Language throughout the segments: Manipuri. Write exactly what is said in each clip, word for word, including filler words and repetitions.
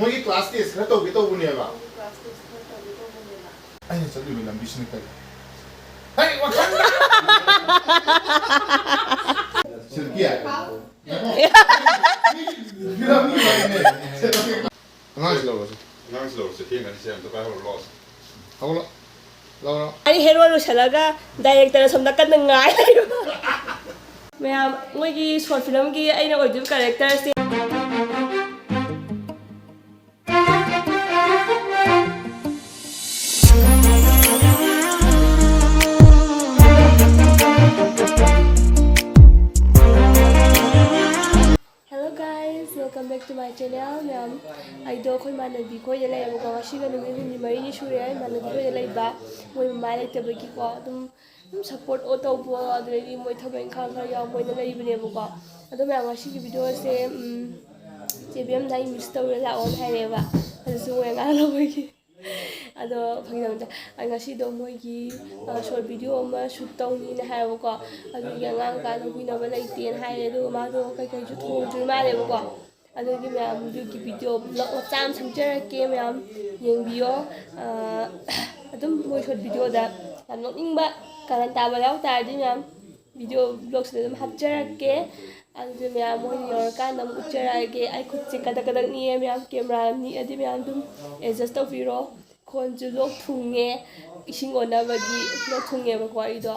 ꯃꯣꯏꯒꯤ ꯀ꯭ꯂꯥꯁ ꯇꯦꯁ ꯈꯔ ꯇꯧꯒꯦ ꯇꯧꯕꯅꯦꯕ꯫ ꯑꯩꯅ ꯆꯠꯂꯤꯕ ꯂꯝꯕꯤꯁꯤꯅ ꯀꯔꯤ? ꯍꯩ, ꯋꯥꯈꯜꯗ! ꯁꯤꯜꯀꯤ꯫ ꯉꯥꯏꯈꯣ꯫ ꯐꯤꯂꯝꯒꯤ ꯋꯥꯔꯤꯅꯦ꯫ ꯑꯉꯥꯡꯁꯤ ꯂꯧꯔꯁꯤ꯫ ꯑꯉꯥꯡꯁꯤ ꯂꯧꯔꯁꯤ, ꯊꯦꯡꯉꯅꯤ, ꯁꯦ ꯑꯝꯇ ꯄꯥꯏꯍꯧꯔꯣ, ꯂꯥꯛꯑꯣ꯫ ꯍꯧꯒꯠꯂꯣ꯫ ꯂꯧꯔꯣ꯫ ꯑꯩ ꯍꯦꯔꯣ ꯂꯣꯏꯁꯤꯜꯂꯒ ꯗꯥꯏꯔꯦꯛꯇꯔ ꯁꯣꯝ ꯅꯥꯀꯟꯗ ꯉꯥꯏ ꯂꯩꯕ꯫ ꯃꯌꯥꯝ, ꯃꯣꯏꯒꯤ ꯁꯣꯔꯠ ꯐꯤꯂꯝꯒꯤ ꯑꯩꯅ ꯑꯣꯏꯗꯣꯏꯕ ꯀꯦꯔꯦꯛꯇꯔꯁꯦ꯫ Hello guys, welcome back to my channel, ꯃꯌꯥꯝ꯫ ꯑꯩꯗꯣ ꯑꯩꯈꯣꯏ ꯏꯃꯥꯟꯅꯕꯤ ꯈꯣꯏꯗ ꯂꯩꯌꯦꯕꯀꯣ꯫ ꯉꯁꯤꯒ ꯅꯨꯃꯤꯠ ꯍꯨꯝꯅꯤ ꯃꯔꯤꯅꯤ ꯁꯨꯔꯦ ꯏꯃꯥꯟꯅꯕꯤ ꯈꯣꯏꯗ ꯂꯩꯕ꯫ ꯃꯣꯏ ꯃꯃꯥ ꯂꯩꯇꯕꯒꯤꯀꯣ, ꯑꯗꯨꯝ, ꯑꯗꯨꯝ ꯁꯞꯄꯣꯔꯠ ꯑꯣ ꯇꯧꯕ, ꯑꯗꯨꯗꯩꯗꯤ ꯃꯣꯏ ꯊꯕꯛ ꯏꯪꯈꯥꯡ ꯈꯔ ꯌꯥꯎꯕ ꯑꯣꯏꯅ ꯂꯩꯕꯅꯦꯕꯀꯣ꯫ ꯑꯗꯣ ꯃꯌꯥꯝ, ꯉꯁꯤꯒꯤ ꯚꯤꯗꯤꯑꯣꯁꯦ, ꯎꯝ, ꯆꯦ ꯕꯦꯝꯅ ꯑꯩ ꯃꯤꯁ ꯇꯧꯔꯦ ꯂꯥꯛꯑꯣꯅ ꯍꯥꯏꯔꯛꯑꯦꯕ꯫ ꯑꯗꯨꯁꯨ ꯃꯣꯏ ꯑꯉꯥꯡ ꯂꯧꯕꯒꯤ꯫ ꯑꯗꯣ ꯐꯥꯒꯤ ꯇꯧꯕꯅꯤꯗ꯫ ꯑꯩ ꯉꯁꯤꯗꯣ ꯃꯣꯏꯒꯤ, ꯑ, ꯁꯣꯔꯠ ꯚꯤꯗꯤꯑꯣ ꯑꯃ ꯁꯨꯠ ꯇꯧꯅꯤꯅ ꯍꯥꯏꯌꯦꯕꯀꯣ꯫ ꯑꯗꯨꯒꯤ ꯑꯉꯥꯡ ꯀꯩꯀꯥ ꯂꯧꯕꯤꯅꯕ ꯂꯩꯇꯦꯅ ꯍꯥꯏꯔꯦ꯫ ꯑꯗꯨꯒ ꯃꯥꯗꯣ ꯀꯩꯀꯩꯁꯨ ꯊꯣꯡꯗ꯭ꯔꯤ ꯃꯥꯜꯂꯦꯕꯀꯣ꯫ ꯑꯗꯨꯒꯤ ꯃꯌꯥꯝꯗꯨꯒꯤ ꯚꯤꯗꯤꯑꯣ ꯕ꯭ꯂꯣꯛ ꯃꯆꯥ ꯑꯃ ꯁꯦꯝꯖꯔꯛꯀꯦ, ꯃꯌꯥꯝ ꯌꯦꯡꯕꯤꯌꯣ꯫ ꯑ, ꯑꯗꯨꯝ ꯃꯣꯏ ꯁꯣꯔꯠ ꯚꯤꯗꯤꯑꯣꯗ ꯌꯥꯝ ꯅꯣꯛꯅꯤꯡꯕ ꯀꯔꯟ ꯇꯥꯕ ꯌꯥꯎ ꯇꯥꯔꯗꯤ ꯃꯌꯥꯝ ꯚꯤꯗꯤꯑꯣ ꯕ꯭ꯂꯣꯛꯁꯤꯗ ꯑꯗꯨꯝ ꯍꯥꯞꯆꯔꯛꯀꯦ꯫ ꯑꯗꯨꯗꯤ ꯃꯌꯥꯝ ꯃꯣꯏꯗ ꯌꯧꯔꯀꯥꯟꯗ ꯑꯃꯨꯛ ꯎꯠꯆꯔꯛꯑꯒꯦ꯫ ꯑꯩ ꯈꯨꯠꯁꯦ ꯀꯗꯛ ꯀꯗꯛ ꯅꯤꯛꯑꯦ ꯃꯌꯥꯝ, ꯀꯦꯃꯦꯔꯥ ꯅꯤꯛꯑꯗꯤ ꯃꯌꯥꯝ ꯑꯗꯨꯝ ꯑꯦꯗꯖꯁ ꯇꯧꯕꯤꯔꯣ꯫ ꯈꯣꯟꯁꯨ ꯂꯣꯛ ꯊꯨꯡꯉꯦ, ꯏꯁꯤꯡ ꯑꯣꯟꯅꯕꯒꯤ ꯂꯣꯛ ꯊꯨꯡꯉꯦꯕꯀꯣ ꯑꯩꯗꯣ꯫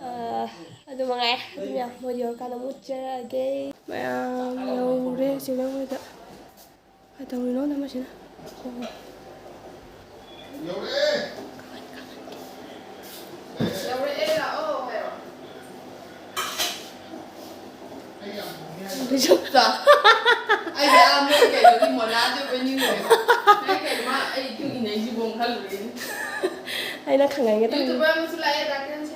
ꯑꯥ, ꯑꯗꯨ ꯃꯉꯥꯏ꯫ ꯑꯗꯨ ꯃꯌꯥꯝ ꯃꯣꯏꯗ ꯌꯧꯔꯀꯥꯟꯗ ꯑꯃꯨꯛ ꯎꯠꯆꯔꯛꯑꯒꯦ꯫ ꯃꯌꯥꯝ ꯌꯧꯔꯦ ꯆꯦ ꯕꯦꯝ ꯍꯣꯏꯗ꯫ ꯀꯩꯗꯧꯔꯤꯅꯣ ꯅꯃꯁꯤꯅ? ꯑꯣ꯫ ꯌꯧꯔꯛꯑꯦ, ꯂꯥꯛꯑꯣ ꯍꯥꯏꯔꯣ꯫ ꯑꯩꯗꯤ ꯑꯥ ꯃꯣꯏ ꯀꯩꯅꯣꯒꯤ ꯃꯣꯅꯥꯁꯦ ꯑꯣꯏꯅꯤꯡꯉꯨꯔꯦ꯫ ꯅꯪ ꯀꯩꯅꯣ ꯃꯥ ꯑꯩ ꯏꯇꯨꯡ ꯏꯟꯅꯩꯁꯤꯕꯣ ꯈꯜꯂꯨꯔꯦ꯫ ꯑꯩꯅ ꯈꯪꯍꯟꯒꯦ ꯇꯧꯕꯅꯤ꯫ ꯌꯨꯇ꯭ꯌꯨꯕꯔ ꯑꯃꯁꯨ ꯂꯥꯛꯑꯦ, ꯗꯥ ꯀꯤꯔꯟꯁꯦ꯫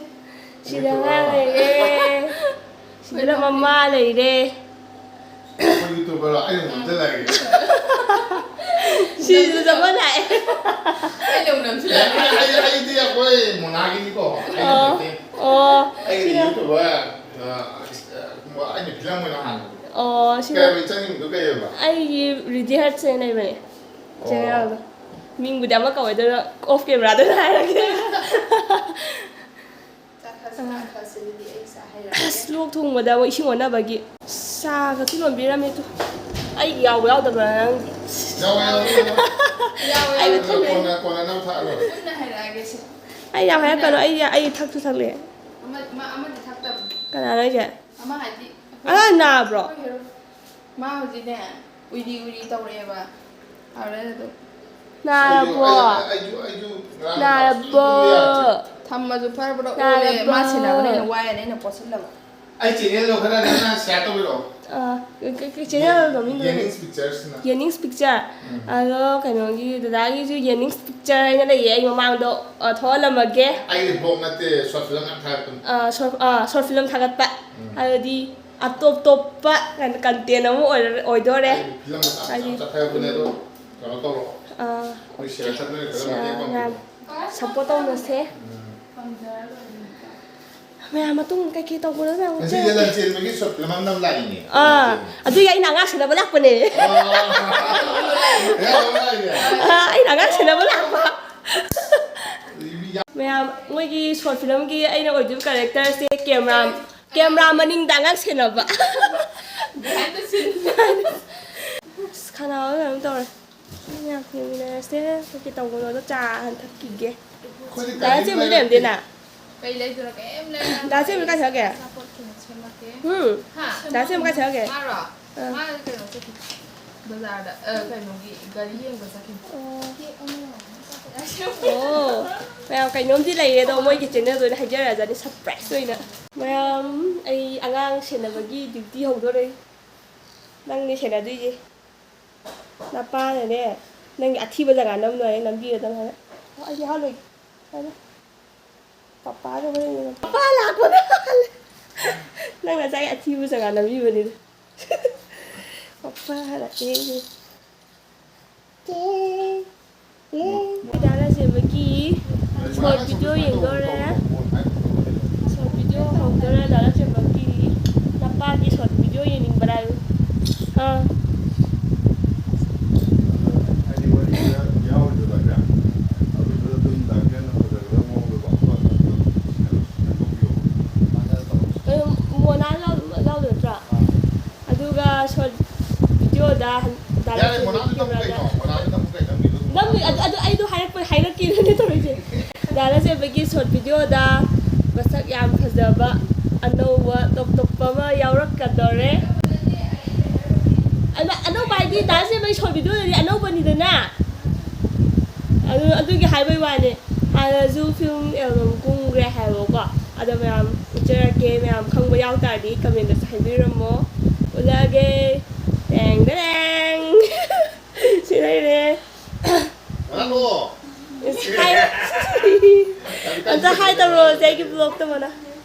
ꯁꯤꯗ ꯑꯉꯥꯡ ꯂꯩꯔꯦ꯫ ꯁꯤꯗꯅ ꯃꯃꯥ ꯂꯩꯔꯦ꯫ ꯑꯩꯈꯣꯏ ꯌꯨꯇ꯭ꯌꯨꯕꯔ ꯑꯩꯅ ꯑꯃꯨꯛ ꯅꯝꯁꯤꯜꯂꯛꯑꯒꯦ꯫ ꯁꯤꯁꯨ ꯆꯞ ꯃꯥꯟꯅꯩ꯫ ꯑꯩꯅ ꯑꯃꯨꯛ ꯅꯝꯁꯤꯜꯂꯛꯑꯒꯦ꯫ ꯑꯩ, ꯑꯩ, ꯑꯩꯗꯤ ꯑꯩꯈꯣꯏ ꯃꯣꯅꯥꯒꯤꯅꯤꯀꯣ꯫ ꯑꯩꯅ ꯑꯣ, ꯅꯠꯇꯦ꯫ ꯑꯣ, ꯑꯩꯒꯤ ꯁꯤꯅ ꯌꯨꯇ꯭ꯌꯨꯕꯔ, ꯑ, ꯑ, ꯑꯩꯅ ꯐꯤꯂꯝ ꯑꯣꯏꯅ ꯍꯥꯡꯉꯦ꯫ ꯑꯣ, ꯁꯤꯅ ꯀꯩ ꯍꯥꯏꯕ ꯏꯆꯟꯒꯤꯗꯣ ꯀꯩ ꯍꯥꯏꯕ? ꯑꯩꯒꯤ ꯔꯤꯗꯤ ꯍꯔꯠꯁ ꯍꯥꯏꯅ ꯂꯩꯕꯅꯦ꯫ ꯆꯦꯅꯦꯜꯗꯣ꯫ ꯃꯤꯡꯕꯨꯗꯤ ꯑꯃ ꯀꯧꯋꯦ, ꯑꯗꯨꯅ ꯑꯣꯐ ꯀꯦꯃꯦꯔꯥꯗ ꯑꯣꯏꯅ ꯍꯥꯏꯔꯒꯦ꯫ ꯆꯥꯛ ꯈꯔ ꯆꯥ-, ꯈꯔ ꯁꯤꯗꯗꯤ ꯑꯩ ꯆꯥ ꯍꯩꯔꯛꯑꯒꯦ꯫ ꯑꯁ, ꯂꯣꯛ ꯊꯨꯡꯕꯗ ꯑꯃꯨꯛ ꯏꯁꯤꯡ ꯑꯣꯟꯅꯕꯒꯤ꯫ ꯆꯥꯒꯁꯨ ꯂꯣꯟꯕꯤꯔꯝꯃꯦ ꯇꯨ꯫ ꯑꯩꯒꯤ ꯌꯥꯎꯕ ꯌꯥꯎꯗꯕ꯭ꯔꯥ ꯅꯪꯗꯤ? ꯌꯥꯎꯋꯦ, ꯌꯥꯎꯋꯦ, ꯌꯥꯎꯋꯦ꯫ ꯌꯥꯎꯋꯦ, ꯑꯩ ꯌꯥꯎꯋꯦ꯫ ꯊꯨꯝꯃꯦ꯫ ꯀꯣꯟꯅ, ꯀꯣꯟꯅ ꯅꯪ ꯊꯛꯑ ꯂꯣꯏꯔꯦ꯫ ꯄꯨꯟꯅ ꯍꯥꯏꯔꯛꯑꯒꯦ ꯁꯦ꯫ ꯑꯩ ꯌꯥꯝ ꯍꯥꯏꯔꯛꯀꯅꯨ, ꯑꯩ, ꯑꯩ ꯊꯛꯁꯨ ꯊꯛꯂꯛꯑꯦ꯫ ꯑꯃ, ꯃꯥ ꯑꯃꯗꯤ ꯊꯛꯇꯕꯅꯤ꯫ ꯀꯅꯥꯅꯣ ꯍꯥꯏꯁꯦ? ꯑꯃ ꯍꯥꯏꯗꯤ ꯑꯉꯥꯡ ꯅꯥꯕ꯭ꯔꯣ? ꯑꯩꯈꯣꯏ ꯍꯦꯔꯣ-, ꯃꯥ ꯍꯧꯖꯤꯛꯅꯦ ꯎꯏꯔꯤ ꯎꯏꯔꯤ ꯇꯧꯔꯛꯑꯦꯕ꯫ ꯑꯗꯨꯗꯩ ꯑꯗꯨꯝ ꯅꯥꯔꯕꯣ? ꯑꯩꯁꯨ, ꯑꯩꯁꯨ, ꯑꯩꯁꯨ ꯉꯔꯥꯡ ꯅꯥꯔꯕꯣ? ꯇꯨꯝꯕ ꯌꯥꯗ꯭ꯔꯦ꯫ ꯊꯝꯃꯁꯨ ꯐꯔꯕ꯭ꯔꯥ ꯑꯣꯜꯂꯦ꯫ ꯅꯥꯔꯕꯣ? ꯃꯥ ꯁꯦꯟꯅꯕꯅ ꯍꯦꯟꯅ ꯋꯥꯏꯌꯦꯅ ꯑꯩꯅ ꯄꯣꯠꯁꯤꯜꯂꯕ꯫ ꯑꯩ ꯆꯦꯅꯦꯜꯗꯣ ꯈꯔ ꯅꯪꯅ ꯁꯤꯌꯥꯔ ꯇꯧꯕꯤꯔꯛꯑꯣ꯫ ꯑꯥ, ꯀꯩ, ꯀꯩ, ꯀꯩ ꯆꯦꯅꯦꯜꯗꯣ ꯃꯤꯡꯗꯣ? ꯌꯦꯅꯤꯡꯁ ꯄꯤꯛꯆꯔꯁꯅ꯫ ꯌꯦꯅꯤꯡꯁ ꯄꯤꯛꯆꯔ꯫ ꯎꯝ꯫ ꯑꯗꯣ ꯀꯩꯅꯣꯒꯤ, ꯗꯗꯥꯒꯤꯁꯨ ꯌꯦꯅꯤꯡꯁ ꯄꯤꯛꯆꯔ ꯍꯥꯏꯅ ꯂꯩꯌꯦ, ꯑꯩ ꯃꯃꯥꯡꯗꯣ, ꯑ, ꯊꯣꯛꯍꯜꯂꯝꯃꯒꯦ꯫ ꯑꯩꯒꯤ ꯕ꯭ꯂꯣꯛ ꯅꯠꯇꯦ, ꯁꯣꯔꯠ ꯐꯤꯂꯝ ꯌꯥꯝ ꯊꯥꯒꯠꯄꯅꯦ꯫ ꯑ, ꯁꯣꯔꯠ, ꯑ, ꯁꯣꯔꯠ ꯐꯤꯂꯝ ꯊꯥꯒꯠꯄ꯫ ꯎꯝ꯫ ꯑꯗꯨꯗꯤ ꯑꯇꯣꯞ ꯇꯣꯞꯄ ꯀꯟ-, ꯀꯟꯇꯦꯟ ꯑꯃ ꯑꯣꯏꯔ-, ꯑꯣꯏꯗꯣꯔꯦ꯫ ꯑꯩ ꯐꯤꯂꯝ ꯃꯆꯥ ꯃꯆꯥ ꯍꯥꯏꯗꯤ, ꯃꯆꯥ ꯊꯥꯒꯠꯄꯅꯦ, ꯑꯗꯣ ꯎꯝ꯫ ꯀꯩꯅꯣ ꯇꯧꯔꯣ꯫ ꯑꯥ, ꯃꯣꯏ ꯁꯤꯌꯥꯔ ꯆꯠꯅꯔꯦ, ꯈꯔ ꯃꯇꯦꯡ ꯄꯥꯡꯕꯤꯌꯨ꯫ ꯃꯌꯥꯝ ꯁꯞꯄꯣꯔꯠ ꯇꯧꯅꯁꯦ꯫ ꯎꯝ꯫ ꯃꯌꯥꯝ ꯃꯇꯨꯡ ꯀꯩꯀꯩ ꯇꯧꯕꯅꯣ ꯃꯌꯥꯝ ꯉꯁꯤꯁꯦ ꯎꯠꯆꯔꯒꯦ꯫ ꯂꯟꯆꯦꯟꯕꯒꯤ ꯁꯣꯔꯠ ꯐꯤꯂꯝ ꯑꯃ ꯂꯥꯛꯏꯅꯦ꯫ ꯑꯥ, ꯂꯟꯆꯦꯟꯕ꯫ ꯑꯗꯨꯒꯤ ꯑꯩꯅ ꯑꯉꯥꯡ ꯁꯦꯟꯅꯕ ꯂꯥꯛꯄꯅꯦ꯫ ꯑꯥ꯫ ꯑꯉꯥꯡ ꯑꯃ ꯂꯥꯛꯏꯅꯦ꯫ ꯑꯥ, ꯑꯩꯅ ꯑꯉꯥꯡ ꯁꯦꯟꯅꯕ ꯂꯥꯛꯄ꯫ ꯃꯤ ꯌꯥꯝ ꯃꯌꯥꯝ, ꯃꯣꯏꯒꯤ ꯁꯣꯔꯠ ꯐꯤꯂꯝꯒꯤ ꯑꯩꯅ ꯑꯣꯏꯗꯣꯏꯕ ꯀꯦꯔꯦꯛꯇꯔꯁꯦ ꯀꯦꯃꯦꯔꯥ, ꯀꯦꯃꯦꯔꯥ ꯃꯅꯤꯡꯗ ꯑꯉꯥꯡ ꯁꯦꯟꯅꯕ꯫ Behind the scene꯫ ꯑꯁ, ꯈꯅꯥꯎ ꯀꯩꯅꯣꯝ ꯇꯧꯔꯦ꯫ ꯃꯌꯥꯝ ꯌꯦꯡꯃꯤꯟꯅꯔꯁꯦ꯫ ꯀꯩ ꯀꯩ ꯇꯧꯕꯅꯣꯗꯣ ꯆꯥ ꯍꯥꯟꯅ ꯊꯛꯈꯤꯒꯦ꯫ ꯑꯩꯈꯣꯏꯗꯤ ꯗꯥ ꯀꯔꯤꯝ ꯁꯦꯝꯕꯗꯤ ꯂꯩꯔꯛꯇꯦ꯫ ꯂꯩꯔꯝꯗꯦꯅ? ꯀꯩ ꯂꯩꯗꯣꯏꯅꯣ? ꯀꯩꯝ ꯂꯩꯔꯛꯇꯦ꯫ ꯗꯥ ꯁꯦꯝꯕ ꯀꯥꯏ ꯆꯠꯈ꯭ꯔꯒꯦ? ꯑꯆꯥꯄꯣꯠ ꯈꯤꯇꯪ ꯁꯦꯝꯃꯛꯀꯦ꯫ ꯎꯝ꯫ ꯍꯥ? ꯗꯥ ꯁꯦꯝꯕ ꯀꯥꯏ ꯆꯠꯈ꯭ꯔꯒꯦ? ꯃꯥꯔꯣ? ꯑꯥ꯫ ꯃꯥ ꯀꯩꯅꯣ ꯆꯠꯈꯤ꯫ ꯕꯖꯥꯔꯗ, ꯑ, ꯀꯩꯅꯣꯒꯤ ꯒꯥꯔꯤ ꯌꯦꯡꯕ ꯆꯠꯈꯤ꯫ ꯑꯣ꯫ ꯀꯦꯛ ꯑꯃ ꯂꯧꯔꯝꯃꯣ, ꯑꯆꯥꯄꯣꯠ ꯆꯥꯁꯤ꯫ ꯑꯣ꯫ ꯃꯌꯥꯝ ꯀꯩꯅꯣꯝꯗꯤ ꯂꯩꯔꯦ ꯑꯗꯣ, ꯃꯣꯏꯒꯤ ꯆꯦꯅꯦꯜꯗ ꯑꯣꯏꯅ ꯍꯥꯏꯖꯔꯛꯑꯖꯥꯠꯅꯤ, ꯁꯔꯄ꯭ꯔꯥꯏꯁ ꯑꯣꯏꯅ꯫ ꯃꯌꯥꯝ, ꯑꯩ ꯑꯉꯥꯡ ꯁꯦꯟꯅꯕꯒꯤ ꯗ꯭ꯌꯨꯇꯤ ꯍꯧꯗꯣꯔꯦ꯫ ꯅꯪꯅꯦ ꯁꯦꯟꯅꯗꯣꯏꯁꯦ꯫ ꯅꯄꯥꯅꯅꯦ, ꯅꯪꯒꯤ ꯑꯊꯤꯕ ꯖꯒꯥ ꯅꯝꯅꯣ ꯍꯥꯏꯌꯦ, ꯅꯝꯕꯤꯔꯗꯝꯅꯦ ꯍꯥꯏꯅ꯫ ꯑꯣ, ꯑꯩꯗꯤ ꯍꯥꯠꯂꯣꯏꯒꯦ꯫ ꯍꯥꯏꯅ꯫ ꯄꯄꯥꯗ ꯍꯣꯔꯦꯟ ꯌꯦꯡꯉꯣ꯫ ꯄꯄꯥ ꯂꯥꯛꯄꯗ ꯍꯥꯜꯂꯦ꯫ ꯅꯪ ꯉꯁꯥꯏ ꯑꯊꯤꯕ ꯖꯒꯥ ꯅꯝꯕꯤꯕꯅꯤꯗ꯫ ꯄꯄꯥ ꯍꯜꯂꯛꯑꯦ꯫ ꯆꯦ꯫ ꯌꯦ꯫ ꯗꯥ ꯂꯟꯆꯦꯟꯕꯒꯤ ꯁꯣꯔꯠ ꯚꯤꯗꯤꯑꯣ ꯌꯦꯡꯗꯣꯔꯦ꯫ ꯁꯣꯔꯠ ꯚꯤꯗꯤꯑꯣ ꯍꯧꯗꯣꯔꯦ, ꯗꯥ ꯂꯟꯆꯦꯟꯕꯒꯤ ꯅꯄꯥꯒꯤ ꯁꯣꯔꯠ ꯚꯤꯗꯤꯑꯣ ꯌꯦꯡꯅꯤꯡꯕ꯭ꯔꯥ ꯍꯥꯏꯌꯨ꯫ ꯑꯥ꯫ ꯗꯥ ꯍꯟ-, ꯗꯥ ꯌꯥꯔꯦ, ꯂꯟꯆꯦꯟꯕꯒꯤ ꯃꯣꯅꯥꯁꯨ ꯅꯝꯃꯨ ꯀꯦꯃꯦꯔꯥꯗ ꯀꯩꯅꯣ, ꯃꯣꯅꯥꯁꯨ ꯅꯝꯃꯨ ꯀꯩꯅꯣ, ꯅꯝꯃꯨ꯫ ꯅꯝꯃꯤ, ꯑꯗꯨ, ꯑꯗꯨ ꯑꯩꯗꯣ ꯍꯥꯏꯔꯛꯄ, ꯍꯥꯏꯔꯛꯀꯦꯅꯅꯦ ꯇꯧꯔꯤꯁꯦ꯫ ꯗꯥ ꯂꯟꯆꯦꯟꯕꯒꯤ short video ꯗ ꯃꯁꯛ ꯌꯥꯝ ꯐꯖꯕ ꯑꯅꯧꯕ ꯇꯣꯞ ꯇꯣꯞꯄ ꯑꯃ ꯌꯥꯎꯔꯛꯀꯗꯧꯔꯦ꯫ ꯑꯅ-, ꯑꯅꯧꯕ ꯍꯥꯏꯗꯤ ꯗꯥ ꯂꯟꯆꯦꯟꯕꯒꯤ short video ꯗꯗꯤ ꯑꯅꯧꯕꯅꯤꯗꯅ꯫ ꯑꯗꯨ, ꯑꯗꯨꯒꯤ ꯍꯥꯏꯕꯩ ꯋꯥꯅꯤ꯫ ꯍꯥꯟꯅꯁꯨ film album ꯀꯨꯝꯈ꯭ꯔꯦ ꯍꯥꯏꯕꯀꯣ꯫ ꯑꯗꯣ ꯃꯌꯥꯝ ꯎꯠꯆꯔꯛꯀꯦ, ꯃꯌꯥꯝ ꯈꯪꯕ ꯌꯥꯎ ꯇꯥꯔꯗꯤ comment ꯇꯁꯨ ꯍꯥꯏꯕꯤꯔꯝꯃꯣ꯫ ꯎꯠꯂꯛꯑꯒꯦ꯫ ꯇꯦꯡ ꯇꯦꯡ꯫ ꯁꯤ ꯂꯩꯔꯦ꯫ ꯍꯜꯂꯣ꯫ ꯏꯁ, hi꯫ ꯑꯝꯇ hi ꯇꯧꯔꯛꯑꯣꯁꯦ ꯑꯩꯒꯤ vlog ꯇ, ꯃꯣꯅꯥ꯫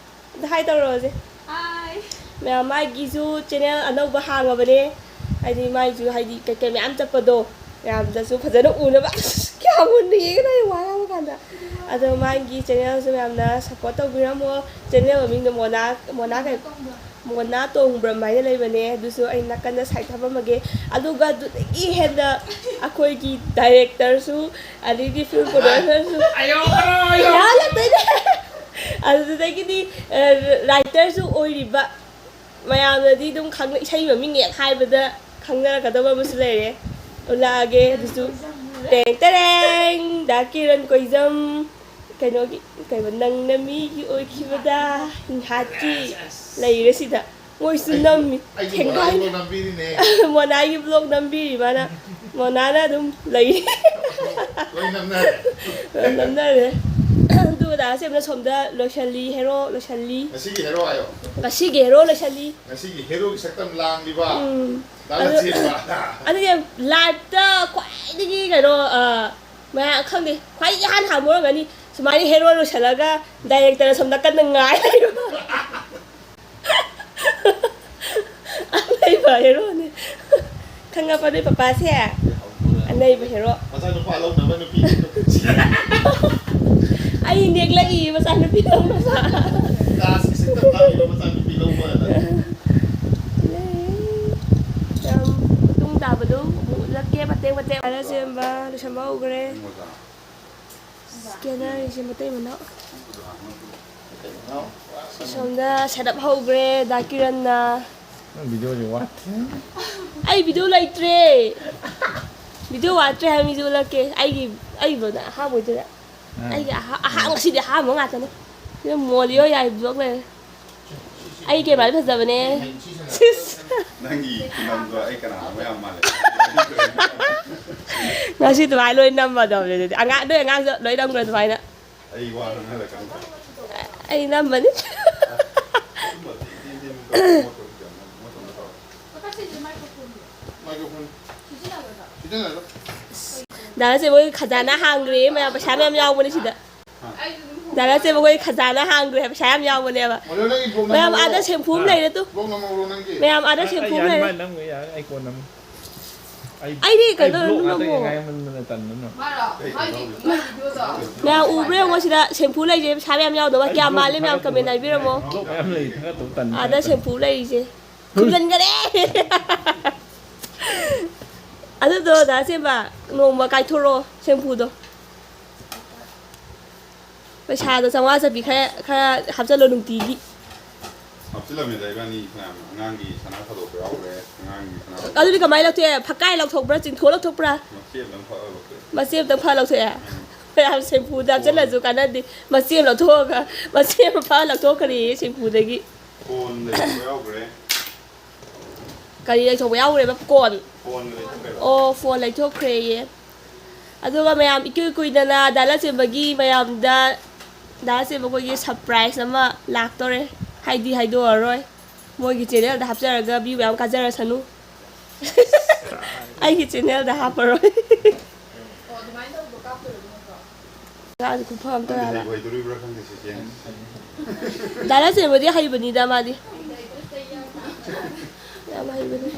ꯑꯝꯇ hi ꯇꯧꯔꯛꯑꯣꯁꯦ꯫ Hi꯫ ꯃꯌꯥꯝ, ꯃꯥꯒꯤꯁꯨ channel ꯑꯅꯧꯕ ꯍꯥꯡꯉꯕꯅꯦ꯫ ꯍꯥꯏꯗꯤ ꯃꯥꯏꯁꯨ, ꯍꯥꯏꯗꯤ ꯀꯩꯀꯩ ꯃꯌꯥꯝ ꯆꯠꯄꯗꯣ, ꯃꯌꯥꯝꯗꯁꯨ ꯐꯖꯅ ꯎꯅꯕ꯫ ꯑꯁ, ꯀꯌꯥꯝ ꯃꯨꯟꯅ ꯌꯦꯡꯒꯗ꯭ꯔꯥ ꯑꯩ ꯋꯥ ꯉꯥꯡꯕ ꯀꯥꯟꯗ꯫ ꯑꯗꯣ ꯃꯥꯒꯤ channel ꯁꯨ ꯃꯌꯥꯝꯅ support ꯇꯧꯕꯤꯔꯝꯃꯣ꯫ Channel ꯃꯃꯤꯡꯗꯣ ꯃꯣꯅꯥ, ꯃꯣꯅꯥ ꯀꯩ-, ꯃꯣꯅꯥ ꯇꯣꯡꯕ꯭ꯔꯝ ꯍꯥꯏꯅ ꯂꯩꯕꯅꯦ꯫ ꯑꯗꯨꯁꯨ ꯑꯩ ꯅꯥꯀꯟꯗ side ꯊꯝꯃꯝꯃꯒꯦ꯫ ꯑꯗꯨꯒ ꯑꯗꯨꯗꯒꯤ ꯍꯦꯟꯅ ꯑꯩꯈꯣꯏꯒꯤ director ꯁꯨ, ꯑꯗꯩꯗꯤ film producer ꯁꯨ ꯑꯌꯣ, ꯑꯌꯣ, ꯑꯌꯣ꯫ ꯌꯥꯍꯜꯂꯛꯇꯣꯏꯅꯦ꯫ ꯑꯗꯨꯗꯒꯤꯗꯤ, ꯑ, writer ꯁꯨ ꯑꯣꯏꯔꯤꯕ ꯃꯌꯥꯝꯅꯗꯤ ꯑꯗꯨꯝ ꯈꯪꯅ-, ꯏꯁꯩ ꯃꯃꯤꯡ ꯍꯦꯛ ꯍꯥꯏꯕꯗ ꯈꯪꯅꯔꯛꯀꯗꯕ ꯑꯃꯁꯨ ꯂꯩꯔꯦ꯫ ꯎꯠꯂꯛꯑꯒꯦ ꯑꯗꯨꯁꯨ꯫ ꯇꯦꯡ ꯇꯦꯔꯦꯡ! ꯗꯥ ꯀꯤꯔꯟ ꯀꯣꯏꯖꯝ꯫ ꯀꯩꯅꯣꯒꯤ, ꯀꯩꯕ, ꯅꯪꯅ ꯃꯤꯒꯤ ꯑꯣꯏꯈꯤꯕꯗ ꯉꯥꯏꯍꯥꯛꯀꯤ ꯂꯩꯔꯦ ꯁꯤꯗ꯫ ꯃꯣꯏꯁꯨ ꯑꯩ-, ꯅꯝꯃꯤ꯫ ꯑꯩꯒꯤ ꯊꯦꯡꯒꯥꯏꯅ꯫ ꯃꯣꯅꯥꯒꯤ vlog ꯅꯝꯕꯤꯔꯤꯅꯦ꯫ ꯃꯣꯅꯥꯒꯤ vlog ꯅꯝꯕꯤꯔꯤ ꯃꯥꯅ꯫ ꯃꯣꯅꯥꯅ ꯑꯗꯨꯝ ꯂꯩ꯫ ꯂꯣꯏ ꯅꯝꯅꯔꯦ꯫ ꯂꯣꯏ ꯅꯝꯅꯔꯦ꯫ ꯑꯗꯨ ꯗꯥ ꯁꯦꯝꯅ ꯁꯣꯝꯗ ꯂꯣꯏꯁꯜꯂꯤ, hero ꯂꯣꯏꯁꯜꯂꯤ꯫ ꯉꯁꯤꯒꯤ hero ꯍꯥꯏꯌꯣ꯫ ꯉꯁꯤꯒꯤ hero ꯂꯣꯏꯁꯜꯂꯤ꯫ ꯉꯁꯤꯒꯤ hero ꯒꯤ ꯁꯛꯇꯝ ꯂꯥꯡꯂꯤꯕ ꯎꯝ꯫ ꯗꯥ ꯑꯗꯨ, ꯂꯟꯆꯦꯟꯕ꯫ ꯑꯗꯨꯅꯦ live ꯇ ꯈ꯭ꯋꯥꯏꯗꯒꯤ ꯀꯩꯅꯣ, ꯑ, ꯃꯌꯥꯝ ꯈꯪꯗꯦ, ꯈ꯭ꯋꯥꯏꯗꯒꯤ ꯏꯍꯥꯟ ꯍꯥꯟꯕ ꯑꯣꯏꯔꯝꯒꯅꯤ꯫ ꯁꯨꯃꯥꯏꯅ hero ꯂꯣꯏꯁꯜꯂꯒ director ꯁꯣꯝ ꯅꯥꯀꯟꯗ ꯉꯥꯏ ꯂꯩꯕ꯫ ꯑꯅꯩꯕ hero ꯅꯦ꯫ ꯈꯪꯉꯕ ꯅꯣꯏ ꯄꯄꯥꯁꯦ? ꯑꯅꯩꯕ hero꯫ ꯃꯆꯥꯅꯨꯄꯥ ꯂꯧꯅꯕ ꯅꯨꯄꯤ꯫ ꯑꯩ ꯅꯦꯛꯂꯛꯏ ꯃꯆꯥꯅꯨꯄꯤ ꯂꯧꯅꯕ꯫ Class ꯀꯤ ꯁꯤꯠꯇ ꯐꯥꯕꯤꯗꯣ ꯃꯆꯥꯅꯨꯄꯤ ꯂꯧꯕ ꯍꯥꯏꯅ꯫ ꯌꯥꯝ ꯃꯇꯨꯡ ꯇꯥꯕꯗꯣ ꯑꯃꯨꯛ ꯎꯠꯂꯛꯀꯦ ꯃꯇꯦꯛ ꯃꯇꯦꯛ꯫ ꯁꯦꯝꯕ ꯂꯣꯏꯁꯟꯕ ꯍꯧꯈ꯭ꯔꯦ꯫ Scanner ꯁꯦ ꯃꯇꯩ ꯃꯅꯥꯎ꯫ ꯁꯣꯝꯗ setup ꯍꯧꯈ꯭ꯔꯦ ꯗꯥ ꯀꯤꯔꯟꯅ꯫ ꯅꯪ ꯚꯤꯗꯤꯑꯣꯁꯦ ꯋꯥꯠꯇꯦ꯫ ꯑꯩ ꯚꯤꯗꯤꯑꯣ ꯂꯩꯇ꯭ꯔꯦ꯫ ꯚꯤꯗꯤꯑꯣ ꯋꯥꯠꯇ꯭ꯔꯦ ꯍꯥꯏꯕ ꯃꯤꯁꯦ ꯎꯠꯂꯛꯀꯦ꯫ ꯑꯩꯒꯤ ꯑꯩꯕꯨꯅ ꯑꯍꯥꯟꯕ ꯑꯣꯏꯗꯣꯏꯔꯥ? ꯑꯩꯒꯤ ꯑꯍꯥ- ꯑꯍꯥ- ꯉꯁꯤꯗꯤ ꯑꯍꯥꯟꯕ ꯉꯥꯛꯇꯅꯦ꯫ ꯁꯤꯗ ꯃꯣꯂꯤ ꯍꯣꯏ ꯌꯥꯏ ꯕ꯭ꯂꯣꯛ ꯂꯩꯔꯦ꯫ ꯑꯩ ꯀꯦꯃꯦꯔꯥꯗꯤ ꯐꯖꯕꯅꯦ꯫ ꯁꯤꯁ꯫ ꯅꯪꯒꯤ ꯈꯨꯅꯝꯗꯣ ꯑꯩ ꯀꯅꯥꯅꯣ ꯌꯥꯝ ꯃꯥꯜꯂꯦ꯫ ꯉꯁꯤ ꯑꯗꯨꯃꯥꯏꯅ ꯂꯣꯏ ꯅꯝꯃꯗꯕꯅꯦ ꯑꯗꯨꯗꯤ꯫ ꯑꯉꯥꯡ ꯅꯣꯏ ꯑꯉꯥꯡꯁꯨ ꯂꯣꯏ ꯅꯝꯈ꯭ꯔꯣ ꯑꯗꯨꯃꯥꯏꯅ꯫ ꯑꯩ ꯋꯥ ꯉꯥꯡꯍꯜꯂꯛꯀꯅꯨ꯫ ꯑꯩ ꯅꯝꯕꯅꯤ꯫ ꯑꯗꯨꯝꯕ ꯇꯦꯟ ꯇꯦꯟ ꯇꯦꯟ ꯃꯣꯠꯄ ꯃꯣꯠꯄ ꯈꯤꯇꯪ ꯃꯣꯠꯄ ꯑꯃ ꯇꯧꯔꯣ꯫ ꯃꯥꯏꯀ꯭ꯔꯣꯐꯣꯟ ꯁꯤꯖꯤꯟꯅꯒꯗ꯭ꯔꯣ? ꯗꯥ ꯂꯟꯆꯦꯟꯕ ꯍꯣꯏ ꯈꯖꯥꯅ ꯍꯥꯡꯈ꯭ꯔꯦ ꯃꯌꯥꯝ, ꯄꯩꯁꯥ ꯃꯌꯥꯝ ꯌꯥꯎꯕꯅꯦ ꯁꯤꯗ꯫ ꯗꯥ ꯂꯟꯆꯦꯟꯕ ꯍꯣꯏ ꯈꯖꯥꯅ ꯍꯥꯡꯈ꯭ꯔꯦ ꯍꯥꯏꯕ, ꯄꯩꯁꯥ ꯌꯥꯝ ꯌꯥꯎꯕꯅꯦꯕ꯫ ꯃꯌꯥꯝ ꯑꯥꯗ ꯁꯦꯝꯐꯨ ꯑꯃ ꯂꯩꯔꯦ ꯇꯨ꯫ ꯃꯌꯥꯝ ꯑꯥꯗ ꯁꯦꯝꯐꯨ ꯑꯃ ꯂꯩꯔꯦ꯫ ꯑꯩ ꯀꯣꯟꯅ ꯑꯃꯨꯛ ꯑꯩ ꯑꯩ ꯕ꯭ꯂꯣꯛ ꯉꯥꯛꯇ ꯉꯥꯏꯃꯟꯗꯅ ꯇꯟꯗꯅ꯫ ꯃꯌꯥꯝ ꯎꯕ꯭ꯔꯥ ꯌꯦꯡꯉꯣ ꯁꯤꯗ ꯁꯦꯝꯐꯨ ꯂꯩꯔꯦ, ꯄꯩꯁꯥ ꯃꯌꯥꯝ ꯌꯥꯎꯗꯕ ꯀꯌꯥ ꯃꯥꯜꯂꯦ ꯃꯌꯥꯝ ꯀꯃꯦꯟ ꯍꯥꯏꯕꯤꯔꯝꯃꯣ꯫ ꯕ꯭ꯂꯣꯛ ꯃꯌꯥꯝ ꯂꯩ ꯊꯥꯒꯠꯇꯧ ꯇꯟꯗꯅ꯫ ꯑꯥꯗ ꯁꯦꯝꯐꯨ ꯂꯩꯔꯤꯁꯦ꯫ ꯈꯨꯝꯖꯤꯟꯈꯔꯦ꯫ ꯑꯗꯨꯗꯣ ꯗꯥ ꯁꯦꯝꯕ ꯅꯣꯡꯃ ꯀꯥꯏꯊꯣꯔꯛꯑꯣ ꯁꯦꯝꯐꯨꯗꯣ꯫ ꯄꯩꯁꯥꯗꯣ ꯆꯥꯝꯃꯉꯥ ꯆꯠꯄꯤ ꯈꯔ ꯈꯔ ꯍꯥꯞꯆꯜꯂꯣ ꯅꯨꯡꯇꯤꯒꯤ꯫ ꯍꯥꯞꯆꯤꯜꯂꯝꯃꯦꯗ ꯏꯕꯥꯅꯤ ꯐꯅꯌꯥꯝ꯫ ꯑꯉꯥꯡꯒꯤ ꯁꯅꯥ ꯊꯥꯗꯣꯛꯄ ꯌꯥꯎꯈ꯭ꯔꯦ꯫ ꯑꯉꯥꯡꯒꯤ ꯁꯅꯥ ꯑꯗꯨꯗꯤ ꯀꯃꯥꯏꯅ ꯂꯧꯊꯣꯛꯑꯦ? ꯐꯛꯀꯥꯏ ꯂꯧꯊꯣꯛꯄ꯭ꯔꯥ? ꯆꯤꯡꯊꯣꯛ ꯂꯧꯊꯣꯛꯄ꯭ꯔꯥ? ꯃꯆꯦ ꯑꯃꯇꯪ ꯐꯛꯑ ꯂꯧꯊꯣꯛꯑꯦ꯫ ꯃꯆꯦ ꯑꯝꯇꯪ ꯐꯛꯑ ꯂꯧꯊꯣꯛꯑꯦ? ꯃꯌꯥꯝ ꯁꯦꯝꯄꯨꯗ ꯍꯥꯞꯆꯜꯂꯁꯨ ꯀꯥꯟꯅꯗꯦ꯫ ꯃꯆꯦ ꯑꯃ ꯂꯧꯊꯣꯛꯑꯒ ꯃꯆꯦ ꯑꯃ ꯐꯛꯑ ꯂꯧꯊꯣꯛꯈ꯭ꯔꯦꯌꯦ ꯁꯦꯝꯄꯨꯗꯒꯤ꯫ ꯀꯣꯟ ꯂꯩꯕ ꯌꯥꯎꯈ꯭ꯔꯦ꯫ ꯀꯔꯤ ꯂꯩꯊꯣꯛꯄ ꯌꯥꯎꯈ꯭ꯔꯦꯕ? ꯀꯣꯟ꯫ ꯀꯣꯟ ꯂꯩꯊꯣꯛꯈ꯭ꯔꯦꯕ꯫ ꯑꯣ, ꯐꯣꯟ ꯂꯩꯊꯣꯛꯈ꯭ꯔꯦꯌꯦ꯫ ꯑꯗꯨꯒ ꯃꯌꯥꯝ ꯏꯀꯨꯏ ꯀꯨꯏꯗꯅ ꯗꯥ ꯂꯟꯆꯦꯟꯕꯒꯤ ꯃꯌꯥꯝꯗ ꯗꯥ ꯂꯟꯆꯦꯟꯕ ꯑꯩꯈꯣꯏꯒꯤ ꯁꯔꯄ꯭ꯔꯥꯏꯖ ꯑꯃ ꯂꯥꯛꯇꯣꯔꯦ꯫ ꯍꯥꯏꯗꯤ ꯍꯥꯏꯗꯣꯛꯑꯔꯣꯏ꯫ ꯃꯣꯏꯒꯤ ꯆꯦꯅꯦꯜꯗ ꯍꯥꯞꯆꯔꯒ ꯚ꯭ꯌꯨ ꯃꯌꯥꯝ ꯀꯥꯖꯔꯁꯅꯨ꯫ ꯑꯩꯒꯤ ꯆꯦꯅꯦꯜꯗ ꯍꯥꯞꯄꯔꯣꯏ꯫ ꯑꯣ, ꯑꯗꯨꯃꯥꯏꯅ ꯇꯧꯕꯗꯣ ꯀꯥꯞꯇꯣꯏꯔꯣ ꯅꯠꯇ꯭ꯔꯣ? ꯉꯥꯁꯦ ꯈꯨꯐ ꯑꯃ ꯇꯧꯋꯦ ꯅꯪꯗꯤ ꯍꯥꯏꯕ꯫ ꯍꯩꯕ ꯍꯩꯗꯣꯔꯤꯕ꯭ꯔꯥ ꯈꯪꯗꯦ ꯁꯤꯁꯦ꯫ ꯗꯥ ꯂꯟꯆꯦꯟꯕꯗꯤ ꯍꯩꯕꯅꯤꯗ ꯃꯥꯗꯤ꯫ ꯌꯥꯝ ꯍꯩꯕꯅꯤ꯫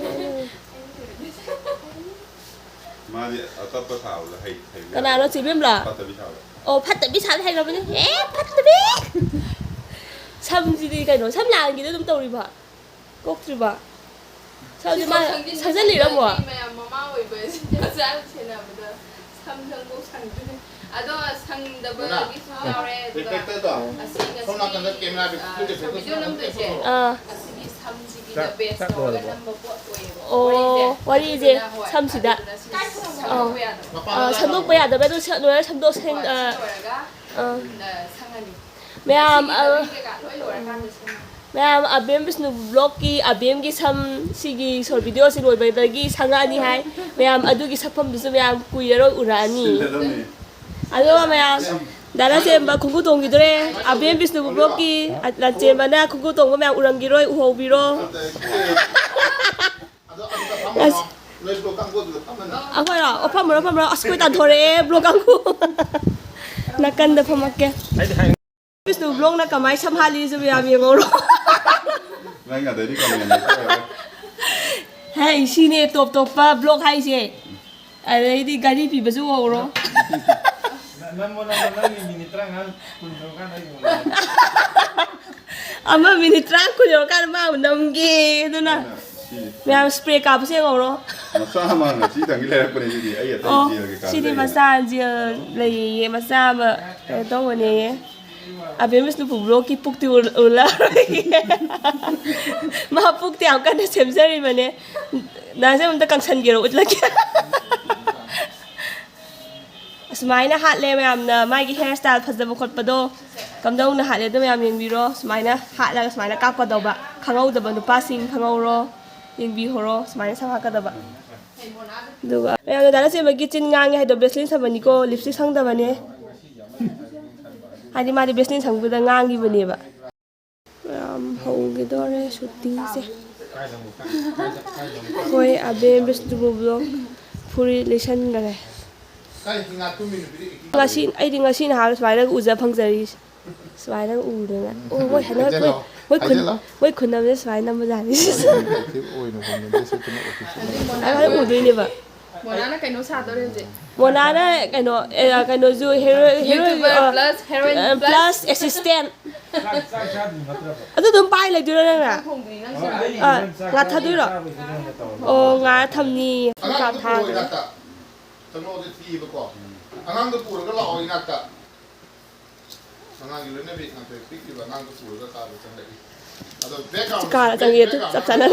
ꯃꯥꯗꯤ ꯑꯇꯞꯄ ꯁꯥꯕꯗ ꯍꯩ ꯍꯩꯕ ꯀꯅꯥꯅꯣ, ꯆꯦ ꯕꯦꯝꯂꯣ? ꯐꯠꯇꯕꯤ ꯁꯥꯕ꯫ ꯑꯣ, ꯐꯠꯇꯕꯤ ꯁꯥꯕ ꯍꯩꯈ꯭ꯔꯕꯅꯤ꯫ ꯑꯦ, ꯐꯠꯇꯕꯤ! ꯁꯝꯁꯤꯗꯤ ꯀꯩꯅꯣ, ꯁꯝ ꯂꯥꯡꯈꯤꯗ ꯑꯗꯨꯝ ꯇꯧꯔꯤꯕꯣ? ꯀꯣꯛꯇ꯭ꯔꯤꯕꯣ? ꯁꯝꯁꯤ ꯃꯥ ꯁꯪꯖꯜꯂꯤꯔꯣ ꯑꯃꯨꯛ? ꯃꯌꯥꯝ ꯃꯃꯥ ꯑꯣꯏꯕꯁꯦ ꯃꯆꯥ ꯁꯦꯟꯅꯕꯗ ꯁꯝ ꯁꯪꯐꯧ ꯁꯪꯗ꯭ꯔꯦ꯫ ꯑꯗꯣ ꯁꯪꯗꯕꯒꯤꯁꯨ ꯌꯥꯎꯔꯦ꯫ ꯑꯗꯨꯒ ꯔꯤꯐ꯭ꯂꯦꯛꯇꯔꯗꯣ ꯑꯁꯤ ꯁꯣꯝ ꯅꯥꯀꯟꯗ ꯉꯁꯤꯒꯤ, ꯀꯦꯃꯦꯔꯥ ꯑ, ꯚꯤꯗꯤꯑꯣ ꯅꯝꯗꯣꯏꯁꯦ꯫ ꯑꯥ꯫ ꯑꯁꯤꯒꯤ ꯆꯥꯛ ꯆꯥꯛ ꯂꯣꯏꯔꯕꯣ? ꯑꯣ, ꯋꯥꯔꯤꯁꯦ ꯁꯝꯁꯤꯗ꯫ ꯑꯥ, ꯑꯥ, ꯁꯦꯝꯗꯣꯛꯄ ꯌꯥꯗꯕ꯫ ꯑꯗꯨ ꯁꯦꯝ-, ꯂꯣꯏꯔ ꯁꯦꯝꯗꯣꯛ-, ꯁꯦꯝ-, ꯑꯥ, ꯑꯥ꯫ ꯃꯌꯥꯝ, ꯑꯥ, ꯃꯌꯥꯝ, ꯑꯕꯦꯝ ꯕꯤꯁꯅꯨ ꯕ꯭ꯂꯣꯛꯀꯤ ꯑꯕꯦꯝꯒꯤ ꯁꯝ ꯁꯤꯒꯤ ꯁꯣꯔꯠ ꯚꯤꯗꯤꯑꯣꯁꯤ ꯂꯣꯏꯕꯗꯒꯤ ꯁꯪꯉꯛꯑꯅꯤ ꯍꯥꯏ꯫ ꯃꯌꯥꯝ ꯑꯗꯨꯒꯤ ꯁꯛꯐꯝꯗꯨꯁꯨ ꯃꯌꯥꯝ ꯀꯨꯏꯔꯔꯣꯏ ꯎꯔꯛꯑꯅꯤ꯫ ꯑꯗꯨꯒ ꯃꯌꯥꯝ, ꯗꯥ ꯂꯟꯆꯦꯟꯕ ꯈꯣꯡꯒꯨ ꯇꯣꯡꯈꯤꯗꯣꯔꯦ꯫ ꯑꯕꯦꯝ ꯕꯤꯁꯅꯨ ꯕ꯭ꯂꯣꯛꯀꯤ ꯂꯟꯆꯦꯟꯕꯅ ꯈꯣꯡꯒꯨ ꯇꯣꯡꯕ ꯃꯌꯥꯝ ꯎꯔꯝꯈꯤꯔꯣꯏ, ꯎꯍꯧꯕꯤꯔꯣ꯫ ꯑꯁ꯫ ꯑꯩꯈꯣꯏꯔꯣ? ꯑꯣ, ꯐꯝꯃꯨꯔꯣ, ꯐꯝꯃꯨꯔꯣ꯫ ꯑꯁ, ꯑꯩꯈꯣꯏ ꯇꯥꯟꯊꯣꯔꯛꯑꯦ, ꯕ꯭ꯂꯣꯛ ꯀꯥꯡꯕꯨ꯫ ꯅꯥꯀꯟꯗ ꯐꯝꯃꯛꯀꯦ꯫ ꯕꯤꯁꯅꯨ ꯕ꯭ꯂꯣꯛꯅ ꯀꯃꯥꯏ ꯁꯝꯍꯥꯜꯂꯤꯁꯨ ꯃꯌꯥꯝ ꯌꯦꯡꯍꯧꯔꯣ꯫ ꯅꯪ ꯑꯗꯩꯗꯤ ꯀꯃꯦꯟ ꯂꯩꯊꯔꯔꯣꯏ꯫ ꯍꯦ, ꯁꯤꯅꯦ ꯇꯣꯞ ꯇꯣꯞꯄ ꯕ꯭ꯂꯣꯛ ꯍꯥꯏꯁꯦ꯫ ꯑꯗꯩꯗꯤ ꯒꯥꯔꯤ ꯄꯤꯕꯁꯨ ꯍꯧꯔꯣ꯫ ꯅ-, ꯅꯝꯃꯣ, ꯅꯝꯃꯣ, ꯅꯪꯒꯤ ꯃꯤꯅꯤꯠ ꯇꯔꯥꯃꯉꯥ, ꯀꯨꯟ ꯇꯧꯔꯀꯥꯟꯗ ꯑꯩ ꯅꯝꯃꯣ꯫ ꯑꯃ ꯃꯤꯅꯤꯠ ꯇꯔꯥ, ꯀꯨꯟ ꯌꯧꯔꯀꯥꯟꯗ ꯃꯥ ꯑꯃꯨꯛ ꯅꯝꯒꯦ, ꯑꯗꯨꯅ ꯑꯩꯅ ꯁꯤ ꯃꯌꯥꯝ ꯁ꯭ꯄ꯭ꯔꯦ ꯀꯥꯞꯄꯁꯦ ꯌꯦꯡꯍꯧꯔꯣ꯫ ꯃꯆꯥ ꯑꯃ ꯉꯁꯤꯗꯪꯒꯤ ꯂꯩꯔꯛꯄꯅꯦ ꯁꯤꯗꯤ, ꯑꯩ ꯑꯇꯩ ꯑꯣ, ꯆꯦꯜꯂꯒꯦ ꯁꯤꯗꯤ ꯀꯥꯟꯅꯗꯦ꯫ ꯃꯆꯥ ꯖꯦꯜ ꯂꯩꯌꯦ, ꯃꯆꯥ ꯑꯃ ꯀꯩꯅꯣ ꯇꯧꯕꯅꯦꯌꯦ꯫ ꯑꯕꯦꯝ ꯕꯤꯁꯅꯨꯄꯨꯔ ꯕ꯭ꯂꯣꯛꯀꯤ ꯄꯨꯛꯇꯤ ꯎ-, ꯎꯠꯂꯔꯣꯏꯒꯦ꯫ ꯃꯥ ꯄꯨꯛꯇꯤ ꯌꯥꯝ ꯀꯟꯅ ꯁꯦꯝꯖꯔꯤꯕꯅꯦ꯫ ꯗꯥꯁꯦ ꯑꯝꯇ ꯀꯪꯁꯟꯒꯦꯔꯣ? ꯎꯠꯂꯛꯀꯦ꯫ ꯑꯁꯨꯃꯥꯏꯅ ꯍꯥꯠꯂꯦ ꯃꯌꯥꯝꯅ꯫ ꯃꯥꯒꯤ ꯍꯤꯌꯔ ꯁ꯭ꯇꯥꯏꯜ ꯐꯖꯕ ꯈꯣꯠꯄꯗꯣ ꯀꯝꯗꯧꯅ ꯍꯥꯠꯂꯦ ꯑꯗꯨ ꯃꯌꯥꯝ ꯌꯦꯡꯕꯤꯔꯣ꯫ ꯁꯨꯃꯥꯏꯅ ꯍꯥꯠꯂꯒ ꯁꯨꯃꯥꯏꯅ ꯀꯥꯞꯀꯗꯧꯕ꯫ ꯈꯪꯍꯧꯗꯕ ꯅꯨꯄꯥꯁꯤꯡ ꯈꯪꯍꯧꯔꯣ, ꯌꯦꯡꯕꯤꯍꯧꯔꯣ꯫ ꯁꯨꯃꯥꯏꯅ ꯁꯝ ꯍꯥꯠꯀꯗꯕ꯫ ꯑꯗꯨꯒ ꯃꯌꯥꯝꯅ ꯗꯥ ꯂꯟꯆꯦꯟꯕꯒꯤ ꯆꯤꯟ ꯉꯥꯡꯉꯦ ꯍꯥꯏꯗꯣ ꯕꯦꯁꯂꯤꯟ ꯁꯪꯕꯅꯤꯀꯣ, ꯂꯤꯞꯁꯇꯤꯛ ꯁꯪꯗꯕꯅꯦ꯫ ꯍꯥꯏꯗꯤ ꯃꯥꯗꯤ ꯕꯦꯁꯂꯤꯟ ꯁꯪꯕꯗ ꯉꯥꯡꯈꯤꯕꯅꯦꯕ꯫ ꯃꯌꯥꯝ ꯍꯧꯈꯤꯗꯣꯔꯦ ꯁꯨꯇꯤꯁꯦ꯫ ꯑꯩꯈꯣꯏ ꯑꯕꯦꯝ ꯕꯤꯁꯅꯨꯄꯨꯔ ꯕ꯭ꯂꯣꯛ ꯐꯨꯔꯤꯠ ꯂꯤꯠꯁꯟꯈꯔꯦ꯫ ꯉꯁꯤ, ꯑꯩꯗꯤ ꯉꯁꯤꯅ ꯑꯍꯥꯟꯕ ꯁꯨꯃꯥꯏꯅ ꯎꯖ ꯐꯪꯖꯔꯤꯁꯦ꯫ ꯁꯨꯃꯥꯏꯅ ꯎꯗꯅ꯫ ꯑꯣ, ꯃꯣꯏ ꯍꯟꯗꯛ ꯃꯣꯏ, ꯍꯥꯏꯖꯜꯂꯣ, ꯃꯣꯏ ꯈꯨꯟ, ꯍꯥꯏꯖꯜꯂꯣ꯫ ꯃꯣꯏ ꯈꯨꯟ ꯑꯃꯗ ꯁꯨꯃꯥꯏꯅ ꯅꯝꯕꯖꯥꯠꯅꯤ꯫ ꯑꯦꯛꯇꯤꯚ ꯑꯣꯏꯅ ꯍꯣꯡꯅꯗꯦ, ꯁꯤ ꯀꯩꯅꯣ ꯑꯣꯐꯤꯁ ꯑꯗꯨꯃꯥꯏꯅ ꯎꯗꯣꯏꯅꯦꯕ꯫ ꯃꯣꯅꯥꯅ ꯀꯩꯅꯣ ꯁꯥꯗꯣꯔꯦ ꯍꯧꯖꯤꯛ꯫ ꯃꯣꯅꯥꯅ ꯀꯩꯅꯣ, ꯑꯦ, ꯀꯩꯅꯣꯁꯨ ꯍꯦꯔꯣ-, ꯍꯦꯔꯣꯏꯟ, YouTuber ꯑ, plus heroine ꯑ, plus plus assistant꯫ ꯆꯥꯛ, ꯆꯥꯛ ꯆꯥꯗ꯭ꯔꯤ ꯅꯠꯇ꯭ꯔꯕ? ꯑꯗꯨ ꯑꯗꯨꯝ ꯄꯥꯏ ꯂꯩꯗꯣꯏꯔꯣ ꯅꯪꯅ? ꯆꯥꯛ ꯊꯣꯡꯗ꯭ꯔꯤ ꯅꯪ ꯑ, ꯆꯥꯗ꯭ꯔꯤ꯫ ꯉꯥ ꯊꯥꯗꯣꯏꯔꯣ? ꯆꯥꯕꯩꯗꯨꯗ ꯑꯣꯏꯅ ꯇꯧꯔꯣ꯫ ꯑꯣ, ꯉꯥ ꯊꯝꯅꯤ꯫ ꯑꯉꯥꯡꯗꯣ ꯄꯨꯔꯛꯑꯣ ꯏꯅꯥꯛꯇ꯫ ꯆꯪꯉꯛꯑꯣ, ꯑꯗꯨ ꯊꯤꯌꯦꯕꯀꯣ꯫ ꯑꯉꯥꯡꯗꯣ ꯄꯨꯔꯒ ꯂꯥꯛꯑꯣ ꯏꯅꯥꯛꯇ꯫ ꯑꯉꯥꯡꯒꯤ ꯂꯣꯏꯅꯕꯤ ꯉꯥꯛꯇ ꯄꯤꯛꯂꯤꯕ ꯑꯉꯥꯡꯗꯣ ꯄꯨꯔꯒ ꯀꯥꯗ ꯆꯪꯂꯛꯏ꯫ ꯀꯥꯔ ꯆꯪꯉꯦ ꯑꯗꯨ ꯆꯞ ꯆꯥꯅ꯫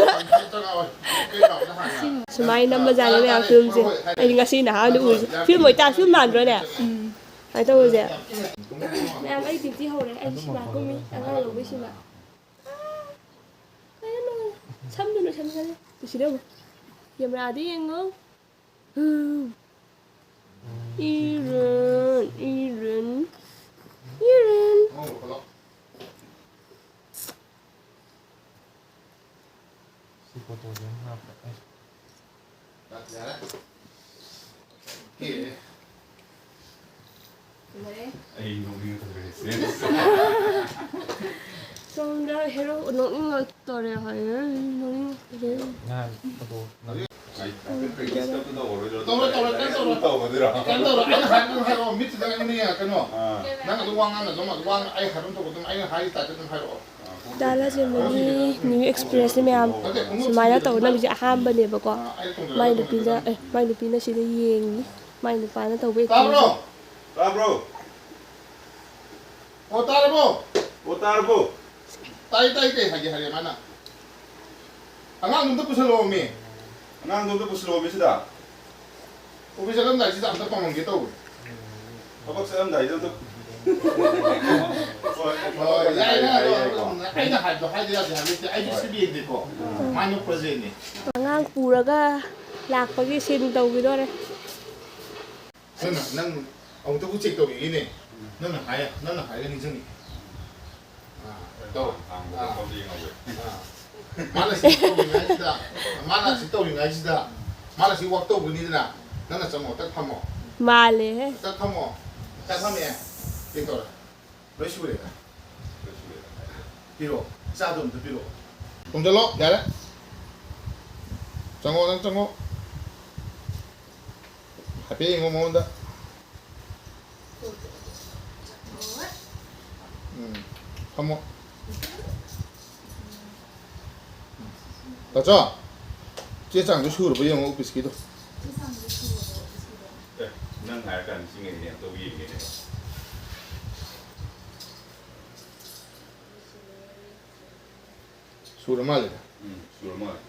ꯁꯨꯃꯥꯏꯅ ꯅꯝꯕꯖꯥꯠꯅꯤ ꯃꯌꯥꯝ ꯐꯤꯂꯝꯁꯦ꯫ ꯑꯩꯗꯤ ꯉꯁꯤꯅ ꯑꯍꯥꯟꯕ ꯎꯔꯤꯁꯦ꯫ ꯐꯤꯂꯝ ꯑꯣꯏꯇꯥꯔꯁꯨ ꯐꯤꯂꯝ ꯃꯥꯟꯗ꯭ꯔꯣꯅꯦ? ꯁꯨꯃꯥꯏꯅ ꯇꯧꯕꯁꯦ꯫ ꯃꯌꯥꯝ ꯑꯩ ꯗ꯭ꯌꯨꯇꯤ ꯍꯧꯔꯦ꯫ ꯑꯩ ꯁꯤꯃꯥ ꯀꯨꯝꯃꯤ꯫ ꯑꯉꯥꯡ ꯂꯧꯕꯩ ꯁꯤꯃꯥ꯫ ꯀꯩꯅꯣ? ꯁꯝꯗꯨ ꯂꯣꯏꯁꯟꯒꯅꯤ꯫ ꯇꯨ ꯁꯤꯗ ꯑꯃꯨꯛ꯫ ꯀꯦꯃꯦꯔꯥꯗ ꯌꯦꯡꯉꯣ꯫ ꯏꯔꯟ, ꯏꯔꯟ, ꯏꯔꯟ꯫ ꯁꯤ ꯐꯣꯇꯣꯁꯦ ꯑꯃ ꯍꯥꯞꯄ꯫ ꯑꯦ꯫ ꯑꯩ ꯅꯣꯛꯅꯤꯡꯉꯛꯇꯧꯔꯦ꯫ ꯁꯣꯝꯗ ꯍꯦꯔꯣ ꯅꯣꯛꯅꯤꯡꯉꯛꯇꯧꯔꯦ ꯍꯥꯏꯌꯦ꯫ ꯅꯣꯛꯅꯤꯡꯉꯛꯇꯧꯔꯦ꯫ ꯅꯍꯥꯟ ꯐꯣꯇꯣ ꯅꯝ-, ꯇꯧꯔꯣꯏ, ꯇꯧꯔꯣꯏ, ꯀꯩꯝ ꯇꯧꯔꯣꯏ꯫ ꯇꯧꯒꯗꯣꯏꯔꯣ? ꯀꯩꯝ ꯇꯧꯔꯣꯏ꯫ ꯑꯩꯅ ꯍꯥꯏꯕ ꯑꯗꯨꯝ ꯍꯥꯏꯔꯛꯑꯣ꯫ ꯃꯤꯠꯁꯤꯗ ꯑꯩꯉꯣꯟꯗ ꯌꯦꯡꯉꯛꯀꯅꯣ꯫ ꯑꯥ꯫ ꯅꯪ ꯑꯗꯨꯝ ꯋꯥ ꯉꯥꯡꯒꯅꯣ꯫ ꯑꯗꯨꯝ ꯋꯥ ꯉꯥꯡ-, ꯑꯩ ꯍꯥꯏꯕ ꯊꯣꯛꯄ ꯑꯗꯨꯝ ꯑꯩꯅ ꯍꯥꯏꯔꯤ ꯇꯥꯏꯞꯇ ꯑꯗꯨꯝ ꯍꯥꯏꯔꯛꯑꯣ꯫ ꯗꯥ ꯂꯥꯖꯦꯟꯕꯒꯤ ꯅ꯭ꯌꯨ ꯑꯦꯛꯁꯄ꯭ꯔꯦꯁꯁꯦ ꯃꯌꯥꯝ ꯁꯨꯃꯥꯏꯅ ꯇꯧꯅꯕꯁꯦ ꯑꯍꯥꯟꯕꯅꯦꯕꯀꯣ꯫ ꯃꯥꯏ ꯅꯨꯄꯤꯗ, ꯑꯦ, ꯃꯥꯏ ꯅꯨꯄꯤꯅ ꯁꯤꯗ ꯌꯦꯡꯉꯤ꯫ ꯃꯥꯏ ꯅꯨꯄꯥꯅ ꯇꯧꯕ ꯑꯦꯛꯇꯤꯡꯁꯦ꯫ ꯇꯥꯕ꯭ꯔꯣ? ꯇꯥꯕ꯭ꯔꯣ? ꯑꯣ, ꯇꯥꯔꯕꯣ? ꯑꯣ, ꯇꯥꯔꯕꯣ? ꯇꯥꯏ, ꯇꯥꯏ, ꯀꯩ ꯍꯥꯏꯒꯦ ꯍꯥꯏꯔꯦ ꯃꯥꯅ? ꯑꯉꯥꯡꯗꯣ ꯑꯝꯇ ꯄꯨꯁꯜꯂꯛꯑꯣꯃꯤ꯫ ꯑꯉꯥꯡꯗꯣ ꯑꯝꯇ ꯄꯨꯁꯜꯂꯛꯑꯣꯃꯤ ꯁꯤꯗ꯫ ꯑꯣꯐꯤꯁ ꯆꯠꯂꯝꯗꯥꯏꯁꯤꯗ ꯑꯝꯇ ꯄꯥꯝꯃꯝꯒꯦ ꯇꯧꯕꯅꯦ꯫ ꯊꯕꯛ ꯆꯠꯂꯝꯗꯥꯏꯗ ꯑꯝꯇ꯫ ꯍꯣꯏ, ꯍꯣꯏ, ꯌꯥꯏ, ꯌꯥꯏ, ꯌꯥꯏ, ꯌꯥꯏ, ꯌꯥꯏꯀꯣ꯫ ꯑꯩꯅ ꯍꯥꯏꯕꯗꯣ ꯍꯥꯏꯗ ꯌꯥꯗꯦ ꯍꯥꯏꯕ ꯂꯩꯇꯦ꯫ ꯑꯩꯁꯨ ꯍꯣꯏ꯫ ꯁꯤꯕꯤꯑꯦꯝꯅꯤꯀꯣ꯫ ꯎꯝ꯫ ꯃꯥꯅ ꯄ꯭ꯔꯖꯦꯟꯅꯤ꯫ ꯑꯉꯥꯡ ꯄꯨꯔꯒ ꯂꯥꯛꯄꯒꯤ ꯁꯤꯟ ꯇꯧꯈꯤꯗꯣꯔꯦ꯫ ꯅꯪꯅ, ꯅꯪ ꯑꯃꯨꯛꯇꯕꯨ ꯆꯦꯛ ꯇꯧꯔꯤꯉꯩꯅꯦ꯫ ꯅꯪꯅ ꯍꯥꯏ-, ꯅꯪꯅ ꯍꯥꯏꯔꯒ ꯅꯤꯡꯁꯤꯡꯉꯤ꯫ ꯑꯥ, ꯇꯧ꯫ ꯑꯥ, ꯑꯥ꯫ ꯃꯥꯅ ꯁꯤ ꯇꯧꯔꯤꯉꯩꯁꯤꯗ, ꯃꯥꯅ ꯁꯤ ꯇꯧꯔꯤꯉꯩꯁꯤꯗ, ꯃꯥꯅ ꯁꯤ ꯋꯥꯛ ꯇꯧꯕꯅꯤꯗꯅ, ꯅꯪꯅ ꯆꯪꯉꯣ, ꯇꯛ ꯐꯝꯃꯣ꯫ ꯃꯥꯜꯂꯦꯍꯦ꯫ ꯇꯛ ꯐꯝꯃꯣ꯫ ꯇꯛ ꯐꯝꯃꯦ꯫ ꯆꯦꯛ ꯇꯧꯔꯦ꯫ ꯂꯣꯏ ꯁꯨꯔꯦꯗ꯫ ꯄꯤꯔꯛꯑꯣ꯫ ꯏꯆꯥꯗꯣ ꯑꯝꯇ ꯄꯤꯔꯛꯑꯣ꯫ ꯊꯣꯡꯖꯜꯂꯣ, ꯌꯥꯔꯦ꯫ ꯆꯪꯉꯣ, ꯅꯪ ꯆꯪꯉꯣ꯫ ꯍꯥꯏꯐꯦꯠ ꯌꯦꯡꯉꯣ ꯃꯉꯣꯟꯗ꯫ ꯎꯝ, ꯐꯝꯃꯣ꯫ ꯇꯥꯆꯧ, ꯆꯦ ꯆꯥꯡꯗꯣ ꯁꯨꯔꯕ ꯌꯦꯡꯉꯣ ꯑꯣꯐꯤꯁꯀꯤꯗꯣ꯫ ꯑꯦ, ꯅꯪ ꯍꯥꯏꯔꯀꯥꯟꯗ ꯅꯤꯡꯁꯤꯡꯉꯛꯏꯅꯦ, ꯑꯝꯇꯕꯨ ꯌꯦꯡꯒꯦꯅꯦ꯫ ꯁꯨꯔ ꯃꯥꯜꯂꯦꯗ꯫ ꯎꯝ, ꯁꯨꯔ ꯃꯥꯜꯂꯦ꯫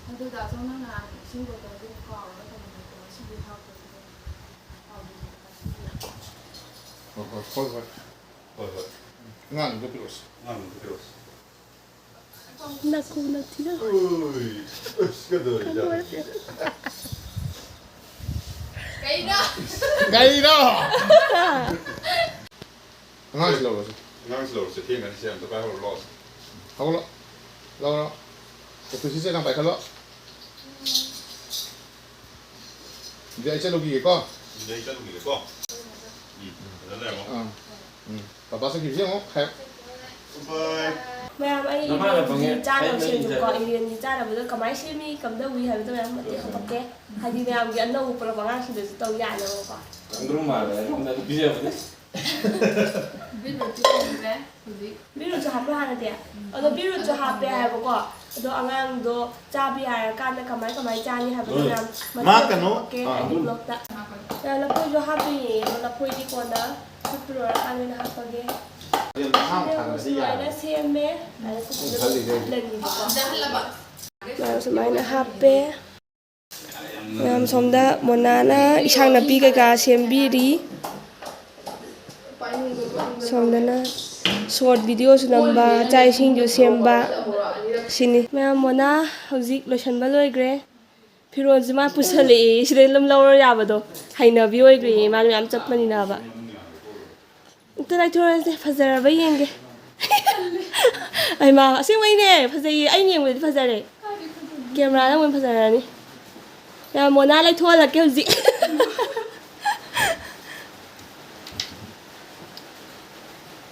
ꯑꯗꯨꯗ ꯑꯁꯣꯝ ꯅꯪ ꯅꯍꯥꯟ ꯏꯁꯤꯡ ꯕꯣꯇꯜꯗꯨ ꯀꯥꯎꯔꯒ ꯊꯝꯃꯝꯕꯗꯣ, ꯉꯁꯤꯗꯤ ꯍꯥꯞꯄꯗꯣ ꯀꯥꯎꯗꯣꯏꯅꯦ, ꯉꯁꯤꯗꯤ꯫ ꯍꯣꯏ, ꯍꯣꯏ, ꯍꯣꯏ, ꯍꯣꯏ꯫ ꯍꯣꯏ, ꯍꯣꯏ꯫ ꯑꯉꯥꯡꯗꯣ ꯄꯤꯔꯛꯑꯣꯁꯦ꯫ ꯑꯉꯥꯡꯗꯣ ꯄꯤꯔꯛꯑꯣꯁꯦ꯫ ꯅꯥꯀꯨ ꯅꯥꯊꯤꯅ꯫ ꯎꯏ, ꯑꯁ, ꯀꯩꯗꯧꯔꯤꯖꯥꯠꯅꯣ? ꯈꯪꯗꯣꯔꯦ꯫ ꯀꯩꯅꯣ? ꯀꯩꯅꯣ? ꯑꯉꯥꯡꯁꯤ ꯂꯧꯔꯁꯤ꯫ ꯑꯉꯥꯡꯁꯤ ꯂꯧꯔꯁꯤ, ꯊꯦꯡꯉꯅꯤ, ꯁꯦ ꯑꯝꯇ ꯄꯥꯏꯍꯧꯔꯣ, ꯂꯥꯛꯑꯣ꯫ ꯍꯧꯒꯠꯂꯣ꯫ ꯂꯧꯔꯣ꯫ ꯑꯣꯐꯤꯁꯀꯤ ꯆꯦ ꯈꯔ ꯄꯥꯏꯈꯠꯂꯣ꯫ ꯑꯗꯨꯗꯤ ꯑꯩ ꯆꯠꯂꯨꯈꯤꯒꯦꯀꯣ꯫ ꯑꯗꯨꯗꯤ ꯑꯩ ꯆꯠꯂꯨꯈꯤꯒꯦꯀꯣ꯫ ꯎꯝ, ꯐꯖꯅ ꯂꯩꯔꯝꯃꯣ꯫ ꯑꯥ꯫ ꯎꯝ꯫ ꯄꯄꯥ ꯆꯠꯈꯤꯕꯁꯦ ꯑꯃꯨꯛ ꯍꯥꯏ-, ꯕꯥꯏ꯫ ꯃꯌꯥꯝ, ꯑꯩ ꯅꯃꯥꯅ ꯏꯔꯦꯟꯒꯤ ꯐꯪꯉꯦ꯫ ꯆꯥꯅꯕ ꯑꯩ, ꯑꯩ ꯁꯦꯝꯒꯦꯀꯣ꯫ ꯏꯔꯦꯟꯒꯤ ꯆꯥꯅꯕꯗꯣ ꯀꯃꯥꯏꯅ ꯁꯦꯝꯃꯤ, ꯀꯝꯗꯧꯏ ꯍꯥꯏꯕꯗꯣ ꯃꯌꯥꯝ ꯃꯇꯦꯛ ꯍꯥꯄꯛꯀꯦ꯫ ꯍꯥꯏꯗꯤ ꯃꯌꯥꯝꯒꯤ ꯑꯅꯧꯕ ꯄꯨꯂꯞ ꯑꯉꯥꯡꯁꯤꯡꯗꯁꯨ ꯇꯧ ꯌꯥꯅꯕꯀꯣ꯫ ꯀꯪꯗ꯭ꯔꯨꯝ ꯃꯥꯜꯂꯦ, ꯑꯩꯉꯣꯟꯗ ꯑꯗꯨꯝ ꯄꯤꯖꯕꯅꯦ꯫ ꯕꯤꯠꯔꯨꯠꯇꯤ ꯊꯣꯡꯗ꯭ꯔꯦ ꯍꯧꯖꯤꯛ꯫ ꯕꯤꯠꯔꯨꯠꯁꯨ ꯍꯥꯞꯄ꯭ꯔꯣ ꯍꯥꯟꯅꯗꯤ? ꯑꯗꯣ ꯕꯤꯠꯔꯨꯠꯁꯨ ꯍꯥꯞꯄꯦ ꯍꯥꯏꯕꯀꯣ꯫ ꯑꯗꯣ ꯑꯉꯥꯡꯗꯣ ꯆꯥꯕ ꯌꯥꯔꯀꯥꯟꯗ ꯀꯃꯥꯏ ꯀꯃꯥꯏ ꯆꯥꯅꯤ ꯍꯥꯏꯕꯗꯣ ꯍꯣꯏ꯫ ꯃꯌꯥꯝ ꯃꯥ ꯃꯇꯦꯛ ꯀꯩꯅꯣ, ꯍꯥꯄꯛꯀꯦ ꯑꯥ꯫ ꯑꯩꯒꯤ ꯕ꯭ꯂꯣꯛꯇ꯫ ꯂꯐꯣꯏꯁꯨ ꯍꯥꯞꯇꯣꯏꯅꯦ꯫ ꯑꯗꯣ ꯂꯐꯣꯏꯗꯤ ꯀꯣꯟꯅ ꯐꯨꯠꯄ ꯂꯣꯏꯔꯀꯥꯟꯗ ꯑꯣꯏꯅ ꯍꯥꯞꯄꯒꯦ꯫ ꯑꯗꯨ ꯃꯈꯥ ꯊꯥꯡꯒꯠꯂꯗꯤ ꯌꯥꯔꯦ꯫ ꯁꯨꯃꯥꯏꯅ ꯁꯦꯝꯃꯦ꯫ ꯑꯗꯨꯒ ꯈꯜꯂꯤꯁꯦ꯫ ꯂꯩꯔꯤꯕꯀꯣ꯫ ꯃꯌꯥꯝ ꯁꯨꯃꯥꯏꯅ ꯍꯥꯞꯄꯦ꯫ ꯃꯌꯥꯝ ꯁꯣꯝꯗ ꯃꯣꯅꯥꯅ ꯏꯟꯁꯥꯡ ꯅꯥꯄꯤ ꯀꯩꯀꯥ ꯁꯦꯝꯕꯤꯔꯤ꯫ ꯁꯣꯝꯗꯅ ꯁꯣꯔꯠ ꯚꯤꯗꯤꯑꯣꯁꯨ ꯅꯝꯕ, ꯆꯥꯛ ꯏꯁꯤꯡꯁꯨ ꯁꯦꯝꯕ, ꯁꯤꯅꯤ꯫ ꯃꯌꯥꯝ, ꯃꯣꯅꯥ ꯍꯧꯖꯤꯛ ꯂꯣꯏꯁꯟꯕ ꯂꯣꯏꯈ꯭ꯔꯦ꯫ ꯐꯤꯔꯣꯜꯁꯦ ꯃꯥ ꯄꯨꯁꯜꯂꯛꯑꯦ, ꯁꯤꯗꯩ ꯑꯗꯨꯝ ꯂꯧꯔ ꯌꯥꯕꯗꯣ꯫ ꯍꯩꯅꯕꯤ ꯑꯣꯏꯈ꯭ꯔꯦ, ꯃꯥꯅ ꯃꯌꯥꯝ ꯆꯠꯄꯅꯤꯅꯕ꯫ ꯑꯝꯇ ꯂꯥꯏꯊꯣꯔꯛꯑꯁꯦ, ꯐꯖꯔꯕ ꯌꯦꯡꯒꯦ꯫ ꯑꯩꯃꯥ, ꯑꯁꯦꯡꯕꯩꯅꯦ, ꯐꯖꯩꯌꯦ꯫ ꯑꯩꯅ ꯌꯦꯡꯕꯗꯗꯤ ꯐꯖꯔꯦ꯫ ꯀꯦꯃꯦꯔꯥꯗ ꯑꯃꯨꯛ ꯐꯖꯔꯅꯤ꯫ ꯌꯥꯝ, ꯃꯣꯅꯥ ꯂꯩꯊꯣꯛꯍꯜꯂꯛꯀꯦ ꯍꯧꯖꯤꯛ꯫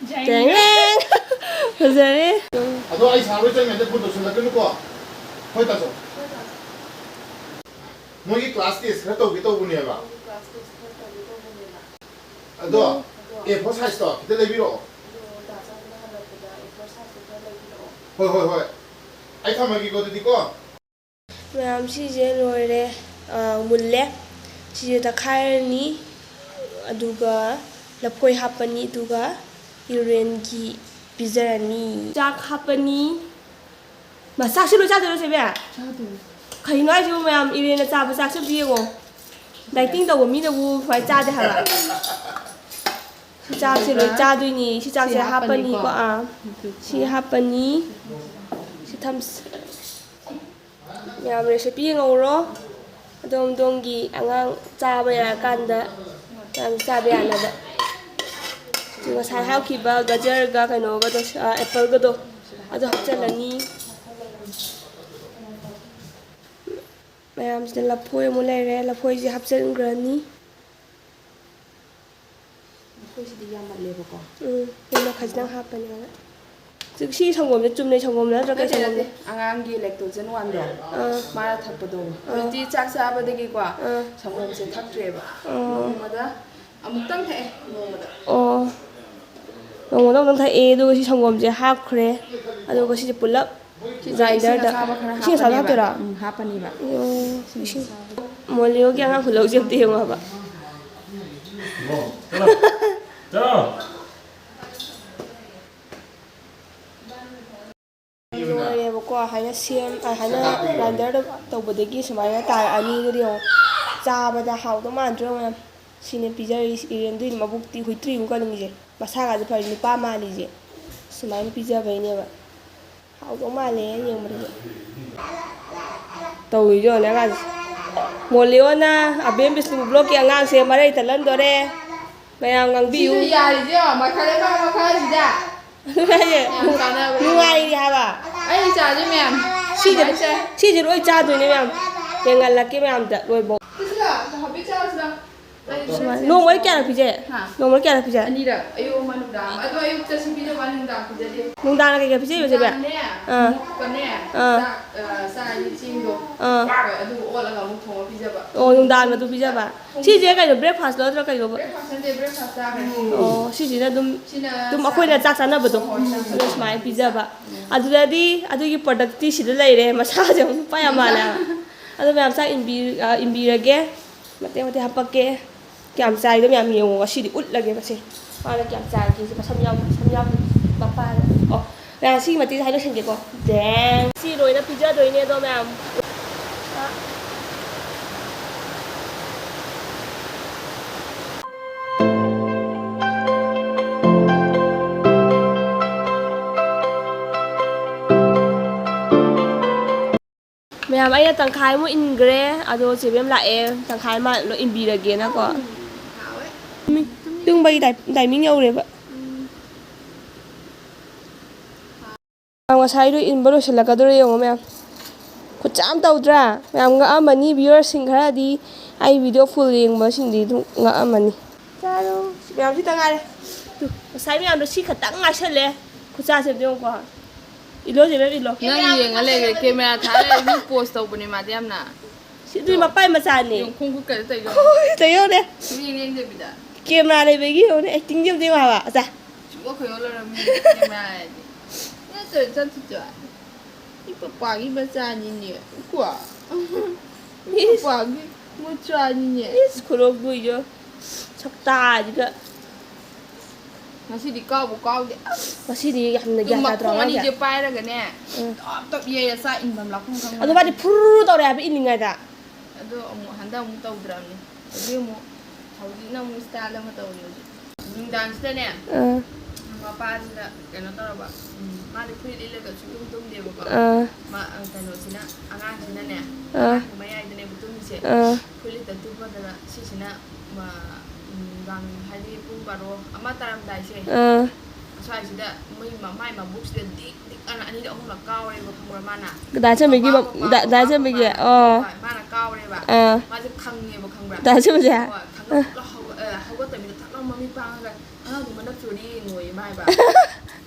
ꯇꯦꯡ ꯇꯦꯡ꯫ ꯐꯖꯔꯦ꯫ ꯑꯗꯣ ꯑꯩ ꯁꯥꯔ ꯍꯣꯏ ꯆꯪꯉꯤꯉꯩꯗ ꯐꯣꯟ ꯇꯧꯁꯜꯂꯛꯀꯅꯨꯀꯣ꯫ ꯍꯣꯏ, ꯇꯥꯆꯧ꯫ ꯃꯣꯏꯒꯤ ꯀ꯭ꯂꯥꯁ ꯇꯦꯁ ꯈꯔ ꯇꯧꯒꯦ ꯇꯧꯕꯅꯦꯕ꯫ ꯑꯗꯣ ꯑꯦ ꯐꯣꯔ ꯁꯥꯏꯖꯇꯣ ꯈꯤꯇ ꯂꯩꯕꯤꯔꯛꯑꯣ꯫ ꯍꯣꯏ, ꯍꯣꯏ, ꯍꯣꯏ꯫ ꯑꯩ ꯊꯝꯃꯒꯦꯀꯣ ꯑꯗꯨꯗꯤꯀꯣ꯫ ꯃꯌꯥꯝ, ꯁꯤꯁꯦ ꯂꯣꯏꯔꯦ꯫ ꯑꯥ, ꯃꯨꯜꯂꯦ꯫ ꯁꯤꯁꯦ ꯇꯛꯈꯥꯏꯔꯅꯤ꯫ ꯑꯗꯨꯒ ꯂꯐꯣꯏ ꯍꯥꯞꯄꯅꯤ꯫ ꯑꯗꯨꯒ ꯏꯔꯦꯟꯒꯤ ꯄꯤꯖꯔꯅꯤ꯫ ꯆꯥꯛ ꯍꯥꯞꯄꯅꯤ꯫ ꯃꯥ, ꯆꯥꯛꯁꯦ ꯂꯣꯏ ꯆꯥꯗꯣꯏꯔꯣ, ꯆꯦꯕꯦ? ꯆꯥꯗꯣꯏꯅꯦ꯫ ꯀꯩꯅꯣ ꯍꯥꯏꯁꯤꯕꯨ ꯃꯌꯥꯝ? ꯏꯔꯦꯟꯅ ꯆꯥꯕ ꯆꯥꯛꯁꯦ ꯑꯝꯇ ꯌꯦꯡꯉꯣ꯫ Dieting ꯇꯧꯕ ꯃꯤꯅꯕꯨ ꯁꯨꯃꯥꯏꯅ ꯆꯥꯗꯦ ꯍꯥꯏꯕ꯫ ꯁꯤ ꯆꯥꯛꯁꯦ ꯂꯣꯏ ꯆꯥꯗꯣꯏꯅꯤ꯫ ꯁꯤ ꯆꯥꯛꯁꯦ ꯁꯤ ꯍꯥꯞꯄꯅꯤꯀꯣ꯫ ꯍꯥꯞꯄꯅꯤꯀꯣ꯫ ꯑꯥ꯫ ꯑꯗꯨꯒ ꯁꯤ ꯍꯥꯞꯄꯅꯤ꯫ ꯁꯤ ꯊꯝꯁ-, ꯃꯌꯥꯝ recipe ꯌꯦꯡꯍꯧꯔꯣ꯫ ꯑꯗꯣꯝ ꯑꯗꯣꯝꯒꯤ ꯑꯉꯥꯡ ꯆꯥꯕ ꯌꯥꯔꯀꯥꯟꯗ ꯃꯌꯥꯝ ꯆꯥꯕ ꯌꯥꯅꯕ꯫ ꯁꯤ ꯉꯁꯥꯏ ꯍꯥꯞꯈꯤꯕ ꯒꯖꯔꯒ ꯀꯩꯅꯣꯒꯗꯣ, ꯑ, appleꯒꯗꯣ, ꯑꯗꯣ ꯍꯥꯞꯆꯤꯜꯂꯅꯤ꯫ ꯃꯌꯥꯝꯁꯤꯗ ꯂꯐꯣꯏ ꯑꯃꯨꯛ ꯂꯩꯔꯦ꯫ ꯂꯐꯣꯏꯁꯦ ꯍꯥꯞꯆꯤꯟꯈ꯭ꯔꯅꯤ꯫ ꯂꯐꯣꯏꯁꯤꯗꯤ ꯌꯥꯝꯃꯜꯂꯦꯕꯀꯣ꯫ ꯎꯝ, ꯄꯨꯟꯅ ꯈꯖꯤꯛꯇꯪ ꯍꯥꯞꯄꯅꯦꯕ꯫ ꯁꯤ, ꯁꯤ ꯁꯪꯒꯣꯝꯁꯦ ꯆꯨꯝꯅꯩ ꯁꯪꯒꯣꯝ ꯅꯠꯇ꯭ꯔꯥ ꯀꯩ ꯅꯠꯇꯦ, ꯁꯪꯒꯣꯝꯅꯣ? ꯅꯠꯇꯦ꯫ ꯑꯉꯥꯡꯒꯤ lactogen one ꯗꯣ, ꯑꯥ꯫ ꯃꯥꯅ ꯊꯛꯄꯗꯣ꯫ ꯑꯥ꯫ ꯍꯧꯖꯤꯛꯇꯤ ꯆꯥꯛ ꯆꯥꯕꯗꯒꯤꯀꯣ, ꯑꯥ꯫ ꯁꯪꯒꯣꯝꯁꯦ ꯊꯛꯇ꯭ꯔꯦꯕ꯫ ꯑꯥ꯫ ꯅꯣꯡꯃꯗ ꯑꯃꯨꯛꯇꯪ ꯊꯛꯑꯦ, ꯅꯣꯡꯃꯗ꯫ ꯑꯣ꯫ ꯅꯣꯡꯃꯗ ꯑꯃꯨꯛꯇꯪ ꯊꯛꯑꯦ, ꯑꯗꯨꯒ ꯁꯤ ꯁꯪꯒꯣꯝꯁꯦ ꯍꯥꯞꯈ꯭ꯔꯦ꯫ ꯑꯗꯨꯒ ꯁꯤꯁꯦ ꯄꯨꯂꯞ ꯁꯤꯁꯦ ꯏꯁꯤꯡ grinderꯗ꯫ ꯑꯁꯥꯕ ꯈꯔ ꯏꯁꯤꯡ ꯑꯁꯥꯕ ꯍꯥꯞꯄꯅꯦꯕ꯫ ꯍꯥꯞꯇꯣꯏꯔꯥ? ꯎꯝ, ꯍꯥꯞꯄꯅꯤꯕ꯫ ꯑꯣ, ꯏꯁꯤꯡ꯫ ꯃꯣꯂꯤꯌꯣꯒꯤ ꯑꯉꯥꯡ ꯈꯨꯂꯧꯁꯦ ꯑꯝꯇ ꯌꯦꯡꯉꯣ ꯍꯥꯏꯕ꯫ ꯆꯠꯂꯣ꯫ ꯂꯣꯏꯔꯦꯕꯀꯣ, ꯍꯥꯏꯅ ꯁꯦꯝ-, ꯑ, ꯍꯥꯏꯅ grinderꯗ ꯇꯧꯕꯗꯒꯤ ꯁꯨꯃꯥꯏꯅ ꯇꯥꯔꯛꯑꯅꯤ꯫ ꯑꯗꯨꯗꯤ ꯌꯦꯡꯉꯣ, ꯆꯥꯕꯗ ꯍꯥꯎꯗꯧ ꯃꯥꯟꯗ꯭ꯔꯣ ꯃꯌꯥꯝ? ꯁꯤꯅꯦ ꯄꯤꯖꯔꯤꯁꯤ, ꯏꯔꯦꯟꯗꯨꯒꯤ ꯃꯕꯨꯛꯇꯤ ꯍꯨꯏꯇ꯭ꯔꯤꯃꯨꯛ ꯀꯟꯒꯤꯁꯦ, ꯃꯁꯥꯒꯁꯦ ꯐꯔꯤ, ꯅꯨꯄꯥ ꯃꯥꯜꯂꯤꯁꯦ꯫ ꯁꯨꯃꯥꯏꯅ ꯄꯤꯖꯕꯩꯅꯦꯕ꯫ ꯍꯥꯎꯗꯧ ꯃꯥꯜꯂꯦ ꯌꯦꯡꯕꯗꯁꯨ꯫ ꯇꯧꯔꯤꯁꯦ ꯌꯦꯡꯉꯣꯅꯦ ꯑꯉꯥꯡꯁꯦ꯫ ꯃꯣꯂꯤꯌꯣꯅ ꯑꯕꯦꯝ ꯕꯤꯁꯅꯨ vlogꯀꯤ ꯑꯉꯥꯡꯁꯦ ꯃꯔꯩ ꯇꯠꯍꯟꯗꯣꯔꯦ꯫ ꯃꯌꯥꯝ ꯉꯥꯡꯕꯤꯌꯨ꯫ ꯁꯤꯗ ꯌꯥꯔꯤꯁꯦ ꯌꯦꯡꯉꯣ, ꯃꯈꯜ ꯑꯃ ꯃꯈꯜꯁꯤꯗ꯫ ꯑꯗꯨꯅꯦ ꯍꯥꯏꯁꯦ꯫ ꯌꯥꯝ ꯆꯥꯟꯅꯕꯅꯦ꯫ ꯅꯨꯡꯉꯥꯏꯔꯤ ꯍꯥꯏꯕ꯫ ꯑꯩ ꯆꯥꯁꯦ ꯃꯌꯥꯝ꯫ ꯁꯤꯁꯦ, ꯀꯃꯥꯏꯅ ꯆꯥꯏ? ꯁꯤꯁꯦ ꯂꯣꯏ ꯆꯥꯗꯣꯏꯅꯦ ꯃꯌꯥꯝ꯫ ꯌꯦꯡꯍꯜꯂꯛꯀꯦ ꯃꯌꯥꯝꯗ ꯂꯣꯏꯐꯥꯎ꯫ ꯁꯤꯁꯤꯂꯥ, ꯍꯥꯏꯐꯦꯠ ꯆꯥꯔꯨꯁꯤꯂꯥ꯫ ꯁꯨꯃꯥꯏꯅ꯫ ꯅꯣꯡꯃꯗ ꯀꯌꯥꯔꯛ ꯄꯤꯖꯩ? ꯍꯥ? ꯅꯣꯡꯃꯗ ꯀꯌꯥꯔꯛ ꯄꯤꯖꯩ? ꯑꯅꯤꯔꯛ, ꯑꯌꯨꯛ ꯑꯃ, ꯅꯨꯡꯗꯥꯡ ꯑꯃ꯫ ꯑꯗꯣ ꯑꯌꯨꯛꯇꯁꯨ ꯄꯤꯖꯕ, ꯅꯨꯡꯗꯥꯡ ꯄꯤꯖꯗꯦ꯫ ꯅꯨꯡꯗꯥꯡꯅ ꯀꯩꯀꯩ ꯄꯤꯖꯩꯕ, ꯆꯦ ꯕꯦ? ꯅꯨꯡꯗꯥꯡꯅꯦ, ꯑꯥ꯫ ꯃꯣꯔꯣꯛꯀꯅꯦ, ꯑꯥ꯫ ꯆꯥꯛ, ꯑ, ꯆꯥꯛ ꯑꯌꯨꯛ ꯆꯦꯡꯗꯣ, ꯑꯥ꯫ ꯍꯣꯏ, ꯑꯗꯨꯒ ꯑꯣꯠꯂꯒ ꯑꯃꯨꯛ ꯊꯣꯡꯉ ꯄꯤꯖꯕ꯫ ꯑꯣ, ꯅꯨꯡꯗꯥꯡꯗ ꯑꯗꯨ ꯄꯤꯖꯕ? ꯊꯣꯡ-, ꯁꯤꯁꯦ ꯀꯩꯅꯣ, breakfastꯂꯣ ꯅꯠꯇ꯭ꯔꯒ ꯀꯩꯅꯣꯕ? Breakfast ꯅꯠꯇꯦ, breakfast ꯆꯥꯈ꯭ꯔꯦ꯫ ꯑꯣ, ꯁꯤꯁꯤꯅ ꯑꯗꯨꯝ, ꯁꯤꯅ ꯑꯗꯨꯝ ꯆꯥꯛ꯫ ꯑꯩꯈꯣꯏꯅ ꯆꯥꯛ ꯆꯥꯅꯕꯗꯣ, ꯍꯣꯏ, ꯍꯣꯏ, ꯆꯥꯛ ꯑꯗꯨ ꯆꯥꯅꯕ꯫ ꯁꯨꯃꯥꯏꯅ ꯄꯤꯖꯕ꯫ ꯎꯝ꯫ ꯑꯗꯨꯗꯗꯤ ꯑꯗꯨꯒꯤ productꯇꯤ ꯁꯤꯗ ꯂꯩꯔꯦ, ꯃꯁꯥꯁꯦ ꯑꯃꯨꯛ ꯅꯨꯄꯥ ꯌꯥꯝ ꯃꯥꯜꯂꯦ ꯍꯥꯏꯕ꯫ ꯑꯗꯣ ꯃꯌꯥꯝ ꯆꯥꯛ ꯏꯟꯕꯤ-, ꯑ, ꯏꯟꯕꯤꯔꯒꯦ꯫ ꯃꯇꯦꯛ ꯃꯇꯦꯛ ꯍꯥꯄꯛꯀꯦ꯫ ꯀꯌꯥꯝ ꯆꯥꯏꯗꯣ ꯃꯌꯥꯝ ꯌꯦꯡꯉꯣ꯫ ꯉꯁꯤꯗꯤ ꯎꯠꯂꯒꯦ ꯃꯁꯦ꯫ ꯃꯥꯅ ꯀꯌꯥꯝ ꯆꯥꯏꯒꯦꯁꯦ꯫ ꯃꯁꯝ ꯌꯥꯎꯗꯕꯤ, ꯁꯝ ꯌꯥꯎꯗꯕꯤ꯫ ꯃꯄꯥꯅ꯫ ꯑꯣ꯫ ꯃꯌꯥꯝ, ꯁꯤꯒꯤ ꯃꯇꯦꯛꯁꯦ ꯍꯥꯏ ꯂꯣꯏꯁꯤꯟꯒꯦꯀꯣ꯫ ꯗꯦꯡ꯫ ꯁꯤ ꯂꯣꯏꯅ ꯄꯤꯖꯗꯣꯏꯅꯦ ꯑꯗꯣ, ꯃꯌꯥꯝ꯫ ꯃꯌꯥꯝ, ꯑꯩꯅ ꯇꯪꯈꯥꯏꯃꯨꯛ ꯏꯟꯈ꯭ꯔꯦ, ꯑꯗꯣ ꯆꯦꯕꯦꯝ ꯂꯥꯛꯑꯦ, ꯇꯪꯈꯥꯏ ꯑꯃ ꯂꯣꯏ ꯏꯟꯕꯤꯔꯒꯦꯅꯀꯣ꯫ ꯇꯨꯝꯕꯒꯤ ꯇꯥꯏ-, ꯇꯥꯏꯃꯤꯡ ꯌꯧꯔꯦꯕ꯫ ꯉꯁꯥꯏꯗꯣ ꯏꯟꯕ ꯂꯣꯏꯁꯤꯜꯂꯛꯀꯗꯧꯔꯦ ꯌꯦꯡꯉꯣ ꯃꯌꯥꯝ꯫ ꯈꯨꯠꯆꯥꯝ ꯇꯧꯗ꯭ꯔꯥ? ꯃꯌꯥꯝ ꯉꯛꯑꯝꯃꯅꯤ, viewersꯁꯤꯡ ꯈꯔꯗꯤ, ꯑꯩ video full ꯌꯦꯡꯕꯁꯤꯡꯗꯤ ꯑꯗꯨꯝ ꯉꯛꯑꯝꯃꯅꯤ꯫ ꯆꯥꯔꯣ꯫ ꯁꯤ ꯃꯌꯥꯝꯁꯤꯇ ꯉꯥꯏꯔꯦ꯫ ꯇꯨ, ꯉꯁꯥꯏ ꯃꯌꯥꯝꯗꯣ ꯁꯤ ꯈꯛꯇꯪ ꯉꯥꯏꯁꯜꯂꯦ꯫ ꯈꯨꯠꯁꯥꯁꯦ ꯑꯝꯇ ꯌꯦꯡꯉꯨꯀꯣ꯫ ꯏꯜꯂꯣ ꯆꯦꯕꯦꯝ, ꯏꯜꯂꯣ꯫ ꯅꯪ ꯌꯦꯡꯉ ꯂꯩꯔꯦ, camera ꯊꯥ ꯂꯩꯔꯦ, ꯃꯤ post ꯇꯧꯕꯅꯦ ꯃꯥꯗꯤ ꯌꯥꯝꯅ꯫ ꯁꯤ ꯑꯗꯨꯗꯤ ꯃꯄꯥꯏ ꯃꯆꯥꯅꯦ꯫ ꯌꯦꯡꯉꯨ, ꯈꯣꯡ ꯈꯨꯠꯀꯗꯣ ꯇꯧꯔꯤꯗꯣ꯫ ꯍꯣꯏ, ꯇꯧ ꯌꯦꯡꯉꯨꯅꯦ꯫ ꯁꯨꯡꯌꯦꯡ ꯌꯦꯡꯗꯕꯤꯗ꯫ Camera ꯂꯩꯕꯒꯤ ꯌꯦꯡꯉꯨꯅꯦ, actingꯁꯦ ꯑꯝꯇ ꯌꯦꯡꯉꯣ ꯍꯥꯏꯕ꯫ ꯑꯆꯥ꯫ ꯁꯨꯡꯈꯣꯏ ꯈꯣꯏꯌꯣ ꯂꯣꯏꯔꯝꯃꯤ, camera ꯍꯥꯏꯗꯤ꯫ ꯅꯠꯇ꯭ꯔ ꯆꯠꯈꯤꯗꯣ? ꯏ ꯄꯄꯥꯒꯤ ꯃꯆꯥꯅꯤꯅꯦ꯫ ꯀꯣ? ꯏ ꯄꯄꯥꯒꯤ ꯃꯆꯥꯅꯤꯅꯦ꯫ ꯏꯁ, ꯈꯨꯅꯣꯛꯇꯨ ꯌꯦꯡꯉꯣ꯫ ꯁꯛꯇꯥꯁꯤꯒ꯫ ꯉꯁꯤꯗꯤ ꯀꯥꯎꯕꯨ ꯀꯥꯎꯗꯦ꯫ ꯑꯁ꯫ ꯉꯁꯤꯗꯤ ꯌꯥꯝꯅ ꯑꯗꯨ ꯒ꯭ꯌꯥꯟ ꯇꯥꯗ꯭ꯔꯣ ꯃꯈꯣꯡ ꯑꯉꯥꯡꯁꯦ? ꯑꯅꯤꯁꯦ ꯄꯥꯏꯔꯒꯅꯦ, ꯎꯝ꯫ ꯇꯞ ꯇꯞ ꯌꯩꯔ ꯆꯥꯛ ꯏꯟꯐꯝ ꯂꯥꯛꯐꯝ ꯈꯪꯉꯔꯣꯏ꯫ ꯑꯗꯣ ꯃꯥꯗꯤ ꯐꯨꯔꯨꯔꯨ ꯇꯧꯔꯦ ꯍꯥꯏꯕ ꯏꯜꯂꯤꯉꯩꯗ꯫ ꯑꯗꯣ ꯑꯃꯨꯛ ꯍꯟꯗꯛ ꯑꯃꯨꯛ ꯇꯧꯗ꯭ꯔꯕꯅꯤ꯫ ꯍꯧꯖꯤꯛ ꯑꯃꯨꯛ, ꯍꯧꯖꯤꯛꯅ ꯑꯃꯨꯛ style ꯑꯃ ꯇꯧꯔꯤ ꯍꯧꯖꯤꯛ꯫ ꯅꯨꯡꯗꯥꯡꯁꯤꯗꯅꯦ, ꯑꯥ꯫ ꯃꯄꯥꯁꯤꯅ ꯀꯩꯅꯣ ꯇꯧꯔꯕ, ꯎꯝ, ꯃꯥꯗꯤ ꯐꯨꯔꯤꯠ ꯂꯤꯠꯂꯒ ꯁꯨꯡꯇꯨꯝ ꯇꯨꯝꯗꯦꯕꯀꯣ꯫ ꯑꯥ꯫ ꯃꯥ, ꯑ, ꯀꯩꯅꯣꯁꯤꯅ, ꯑꯉꯥꯡꯁꯤꯅꯅꯦ, ꯑꯥ꯫ ꯑꯉꯥꯡꯒꯤ ꯃꯌꯥꯏꯗꯅꯦꯕ ꯇꯨꯝꯃꯤꯁꯦ꯫ ꯑꯥ꯫ ꯐꯨꯔꯤꯠ ꯂꯤꯠꯇ ꯇꯨꯝꯕꯗꯅ ꯁꯤꯁꯤꯅ, ꯃ-, ꯎꯝ, ꯅꯨꯡꯗꯥꯡ ꯍꯥꯏꯗꯤ ꯄꯨꯡ ꯕꯥꯔꯣ, ꯑꯃ ꯇꯥꯔꯝꯗꯥꯏꯁꯦ, ꯑꯥ꯫ ꯑꯁ꯭ꯋꯥꯏꯁꯤꯗ ꯃꯣꯏ ꯃ-, ꯃꯥꯏ ꯃꯕꯨꯛꯁꯤꯗ ꯗꯤꯛ ꯗꯤꯛ ꯑꯅ ꯑꯅꯤꯔꯛ ꯑꯍꯨꯝꯂꯛ ꯀꯥꯎꯔꯦꯕ, ꯈꯪꯕ꯭ꯔꯥ, ꯃꯥꯅ? ꯗꯥ ꯆꯟꯕꯒꯤ ꯄꯄꯥ, ꯃ-, ꯄꯄꯥ, ꯗꯥ ꯄꯄꯥ, ꯆꯟꯕꯒꯤ? ꯄꯄꯥ꯫ ꯑꯣ꯫ ꯍꯣꯏ, ꯃꯥꯅ ꯀꯥꯎꯔꯦꯕ꯫ ꯑꯥ꯫ ꯃꯥꯁꯦ ꯈꯪꯉꯦꯕ, ꯈꯪꯕ꯭ꯔꯥ? ꯗꯥ ꯆꯟꯕꯁꯦ? ꯍꯣꯏ, ꯈꯪꯉ-, ꯑꯥ꯫ ꯄꯨꯂꯞ ꯍꯧꯒ-, ꯑ, ꯍꯧꯒꯠꯇꯕꯤꯗ ꯊꯛ ꯂꯥꯎ ꯃꯃꯤꯠ ꯄꯥꯡꯉꯒ, "ꯑꯉꯥꯡꯗꯣ ꯃꯅꯞ ꯆꯣꯔꯤ ꯌꯦꯡꯉꯣꯌꯦ", ꯃꯥ ꯍꯥꯏꯕ꯫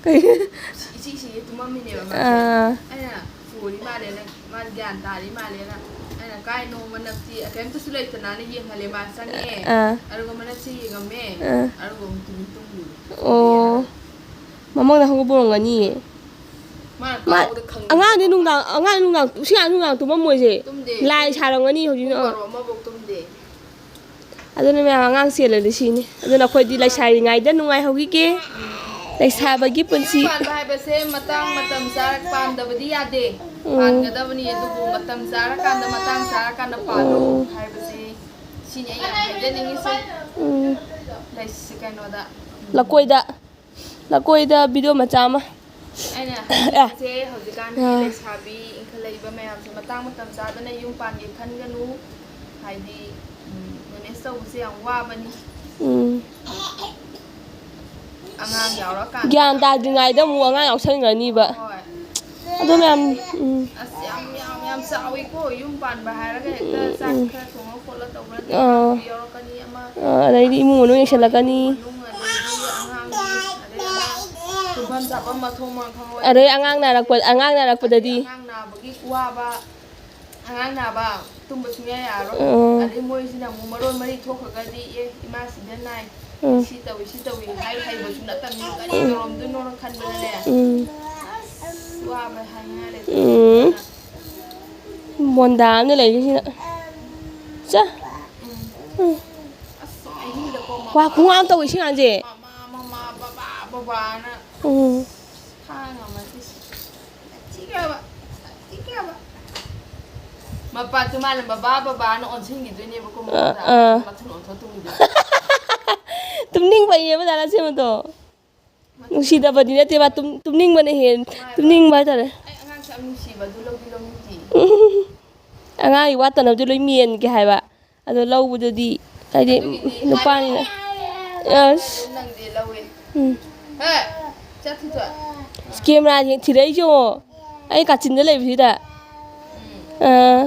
ꯀꯩ? ꯏꯁꯤ-, ꯏꯁꯤ ꯏꯁꯤ ꯇꯨꯝꯃꯝꯃꯤꯅꯦꯕ ꯃꯥꯁꯦ꯫ ꯑꯥ꯫ ꯑꯩꯅ, "ꯆꯣꯔꯤ ꯃꯥꯜꯂꯦꯅ", ꯃꯥ ꯒ꯭ꯌꯥꯟ ꯇꯥꯔꯤ ꯃꯥꯜꯂꯦꯅ꯫ ꯑꯩꯅ, "ꯀꯥꯏꯅꯣ ꯃꯅꯞꯇꯤ?" ꯀꯩꯝꯇꯁꯨ ꯂꯩꯇꯅꯅ ꯌꯦꯡꯍꯜꯂꯦ, ꯃꯥ ꯆꯪꯉꯛꯑꯦ꯫ ꯑꯥ꯫ ꯑꯗꯨꯒ ꯃꯅꯞꯁꯦ ꯌꯦꯡꯉꯝꯃꯦ꯫ ꯑꯥ꯫ ꯑꯗꯨꯒ ꯑꯃꯨꯛ ꯇꯨꯃꯤꯟ ꯇꯨꯝꯈꯤꯕ꯫ ꯑꯣ꯫ ꯃꯃꯪꯗ ꯍꯧꯒꯠꯄ ꯑꯣꯏꯔꯝꯒꯅꯤꯌꯦ꯫ ꯃꯥꯅ ꯃꯥ-, ꯀꯥꯎꯕꯗ ꯈꯪꯉꯦ꯫ ꯑꯉꯥꯡꯗꯤ ꯅꯨꯡꯗꯥꯡ, ꯑꯉꯥꯡ ꯅꯨꯡꯗꯥꯡ, ꯁꯤ ꯑꯉꯥꯡ ꯅꯨꯡꯗꯥꯡ ꯇꯨꯝꯃꯝꯃꯣꯏꯁꯦ꯫ ꯇꯨꯝꯗꯦ꯫ ꯂꯥꯏ ꯁꯥꯔꯝꯒꯅꯤ ꯍꯧꯖꯤꯛꯅ꯫ ꯄꯨꯡ ꯕꯥꯔꯣ ꯑꯃꯐꯥꯎ ꯇꯨꯝꯗꯦ꯫ ꯑꯗꯨꯅ ꯃꯌꯥꯝ ꯑꯉꯥꯡ ꯆꯦꯜꯂꯗꯤ ꯁꯤꯅꯤ꯫ ꯑꯗꯨꯅ ꯑꯩꯈꯣꯏꯗꯤ ꯂꯩꯁꯥꯔꯤꯉꯩꯗ ꯅꯨꯡꯉꯥꯏꯍꯧꯈꯤꯒꯦ꯫ ꯂꯩꯁꯥꯕꯒꯤ ꯄꯨꯟꯁꯤ꯫ ꯄꯥꯟꯕ ꯍꯥꯏꯕꯁꯦ ꯃꯇꯥꯡ ꯃꯇꯝ ꯆꯥꯔ ꯄꯥꯟꯗꯕꯗꯤ ꯌꯥꯗꯦ꯫ ꯄꯥꯟꯒꯗꯕꯅꯤ, ꯑꯗꯨꯕꯨ ꯃꯇꯝ ꯆꯥꯔꯀꯥꯟꯗ, ꯃꯇꯥꯡ ꯆꯥꯔꯀꯥꯟꯗ ꯄꯥꯜꯂꯣ ꯍꯥꯏꯕꯁꯦ ꯁꯤꯅꯤ ꯑꯩ ꯌꯥꯝ ꯍꯥꯏꯖꯅꯤꯡꯉꯤꯁꯦ꯫ ꯎꯝ꯫ ꯂꯩꯁꯤ ꯀꯩꯅꯣꯗ꯫ ꯂꯀꯣꯏꯗ ꯂꯀꯣꯏꯗ ꯚꯤꯗꯤꯑꯣ ꯃꯆꯥ ꯑꯃ꯫ ꯑꯩꯅ ꯑꯦ꯫ ꯍꯥꯏꯅꯤꯡꯉꯤꯁꯦ ꯍꯧꯖꯤꯛꯀꯥꯟꯒꯤ ꯑꯥ꯫ ꯂꯩꯁꯥꯕꯤ ꯏꯟꯈꯠꯂꯛꯏꯕ ꯃꯌꯥꯝꯁꯦ ꯃꯇꯥꯡ ꯃꯇꯝ ꯆꯥꯗꯅ ꯌꯨꯝ ꯄꯥꯟꯒꯦ ꯈꯟꯒꯅꯨ꯫ ꯍꯥꯏꯗꯤ, ꯎꯝ, ꯃꯦꯅꯦꯖ ꯇꯧꯕꯁꯦ ꯌꯥꯝ ꯋꯥꯕꯅꯤ꯫ ꯎꯝ꯫ ꯑꯉꯥꯡ ꯌꯥꯎꯔꯀꯥꯟꯗ꯫ ꯒ꯭ꯌꯥꯟ ꯇꯥꯗ꯭ꯔꯤꯉꯩꯗ ꯑꯃꯨꯛ ꯑꯉꯥꯡ ꯌꯥꯎꯁꯟꯈ꯭ꯔꯅꯤꯕ꯫ ꯍꯣꯏ꯫ ꯑꯗꯣ ꯃꯌꯥꯝ꯫ ꯎꯝ꯫ ꯑꯁ, ꯌꯥꯝ ꯌꯥꯝ ꯌꯥꯝ ꯆꯥꯎꯋꯤꯀꯣ ꯌꯨꯝ ꯄꯥꯟꯕ ꯍꯥꯏꯔꯒ ꯍꯦꯛꯇ ꯎꯝ, ꯆꯥꯛ ꯎꯝ꯫ ꯈꯔ ꯊꯣꯡꯉ ꯈꯣꯠꯂ ꯇꯧꯕ꯭ꯔꯗꯤ ꯑꯥ꯫ ꯌꯥꯎꯔꯛꯀꯅꯤ ꯑꯃ꯫ ꯑꯥ, ꯑꯗꯩꯗꯤ ꯏꯃꯨꯡ ꯃꯅꯨꯡ ꯌꯦꯡꯁꯤꯜꯂꯛꯀꯅꯤ꯫ ꯏꯃꯨꯡ ꯃꯅꯨꯡ ꯑꯗꯩꯗꯤ ꯑꯉꯥꯡꯒꯤ ꯑꯗꯩ ꯑꯃ ꯇꯨꯝꯐꯝ ꯆꯥꯐꯝ ꯃꯊꯣꯡ ꯃꯔꯝ ꯈꯪꯉꯣꯏ꯫ ꯑꯗꯩ ꯑꯉꯥꯡ ꯅꯥꯔꯛꯄ ꯑꯉꯥꯡ ꯅꯥꯔꯛꯄꯗꯗꯤ꯫ ꯑꯉꯥꯡ ꯅꯥꯕꯒꯤ ꯋꯥꯕ꯫ ꯑꯉꯥꯡ ꯅꯥꯕ ꯇꯨꯝꯕ ꯁꯨꯡꯌꯥ ꯌꯥꯔꯣꯏ꯫ ꯎꯝ꯫ ꯑꯗꯩ ꯃꯣꯏꯁꯤꯅ ꯑꯃꯨꯛ ꯃꯔꯣꯟ ꯃꯔꯤ ꯊꯣꯛꯈ꯭ꯔꯒꯗꯤ ꯑꯦ ꯏꯃꯥꯁꯤꯗ ꯅꯥꯏ꯫ ꯎꯝ꯫ ꯁꯤ ꯇꯧꯏ ꯁꯤ ꯇꯧꯏ ꯍꯥꯏ ꯍꯩꯕꯁꯨ ꯅꯠꯇꯕꯅꯤꯅ ꯀꯔꯤ ꯇꯧꯔꯝꯗꯣꯏꯅꯣꯅ ꯈꯟꯕꯗꯅꯦ꯫ ꯎꯝ꯫ ꯑꯁ ꯋꯥꯕ ꯍꯥꯏꯅꯤꯡꯉꯥꯏ ꯂꯩꯇꯦ꯫ ꯎꯝ꯫ ꯕꯣꯟꯗꯥ ꯑꯃꯅ ꯂꯩꯔꯤꯁꯤꯅ꯫ ꯆꯥ꯫ ꯎꯝ꯫ ꯑꯁ ꯑꯍꯤꯡꯗꯀꯣ ꯋꯥ ꯈꯨꯉꯥꯡ ꯇꯧꯋꯤ ꯁꯤ ꯉꯥꯡꯁꯦ꯫ ꯃꯃꯥ ꯃꯃꯥ ꯕꯕꯥ ꯕꯕꯥꯅ ꯎꯝ꯫ ꯈꯥꯡꯉꯝꯃꯗꯤ ꯁꯥꯊꯤꯈ꯭ꯔꯕ ꯁꯥꯊꯤꯈ꯭ꯔꯕ꯫ ꯃꯄꯥꯁꯨ ꯃꯥꯅ ꯕꯕꯥ ꯕꯕꯥꯅ ꯑꯣꯟꯁꯤꯟꯈꯤꯗꯣꯏꯅꯦꯕꯀꯣ ꯑ, ꯃꯉꯣꯟꯗ꯫ ꯑ꯫ ꯃꯊꯟ ꯑꯣꯟꯊꯣꯛ ꯇꯨꯝꯈꯤꯗꯣꯏꯅꯦ꯫ ꯇꯨꯝꯅꯤꯡꯕꯩꯅꯦꯕ ꯗꯥ ꯂꯟꯆꯦꯟꯕꯗꯣ꯫ ꯅꯨꯡꯁꯤꯗꯕꯗꯤ ꯅꯠꯇꯦꯕ, ꯇꯨꯝ-, ꯇꯨꯝꯅꯤꯡꯕꯅ ꯍꯦꯟ-, ꯇꯨꯝꯅꯤꯡꯕ ꯍꯥꯏꯇꯥꯔꯦ꯫ ꯑꯩ ꯑꯉꯥꯡꯁꯦ ꯌꯥꯝ ꯅꯨꯡꯁꯤꯕ ꯑꯗꯨ ꯂꯧꯗꯤ ꯂꯧꯅꯤꯡꯗꯦ꯫ ꯑꯉꯥꯡꯒꯤ ꯋꯥꯠꯇꯅꯕꯗꯤ ꯂꯣꯏ ꯃꯦꯟꯒꯦ ꯍꯥꯏꯕ꯫ ꯑꯗꯣ ꯂꯧꯕꯗꯨꯗꯤ ꯍꯥꯏꯗꯤ ꯑꯗꯨꯒꯤꯗꯤ ꯅꯨꯄꯥꯅꯤꯅ꯫ ꯑꯁ꯫ ꯅꯪꯗꯤ ꯂꯧꯋꯦ꯫ ꯎꯝ꯫ ꯍꯦ! ꯆꯠꯈꯤꯗꯣ꯫ ꯀꯦꯃꯦꯔꯥꯁꯦ ꯊꯤꯔꯛꯏꯁꯦ ꯌꯦꯡꯉꯣ꯫ ꯑꯩ ꯀꯥꯆꯤꯟꯗ ꯂꯩꯕꯁꯤꯗ꯫ ꯑꯥ꯫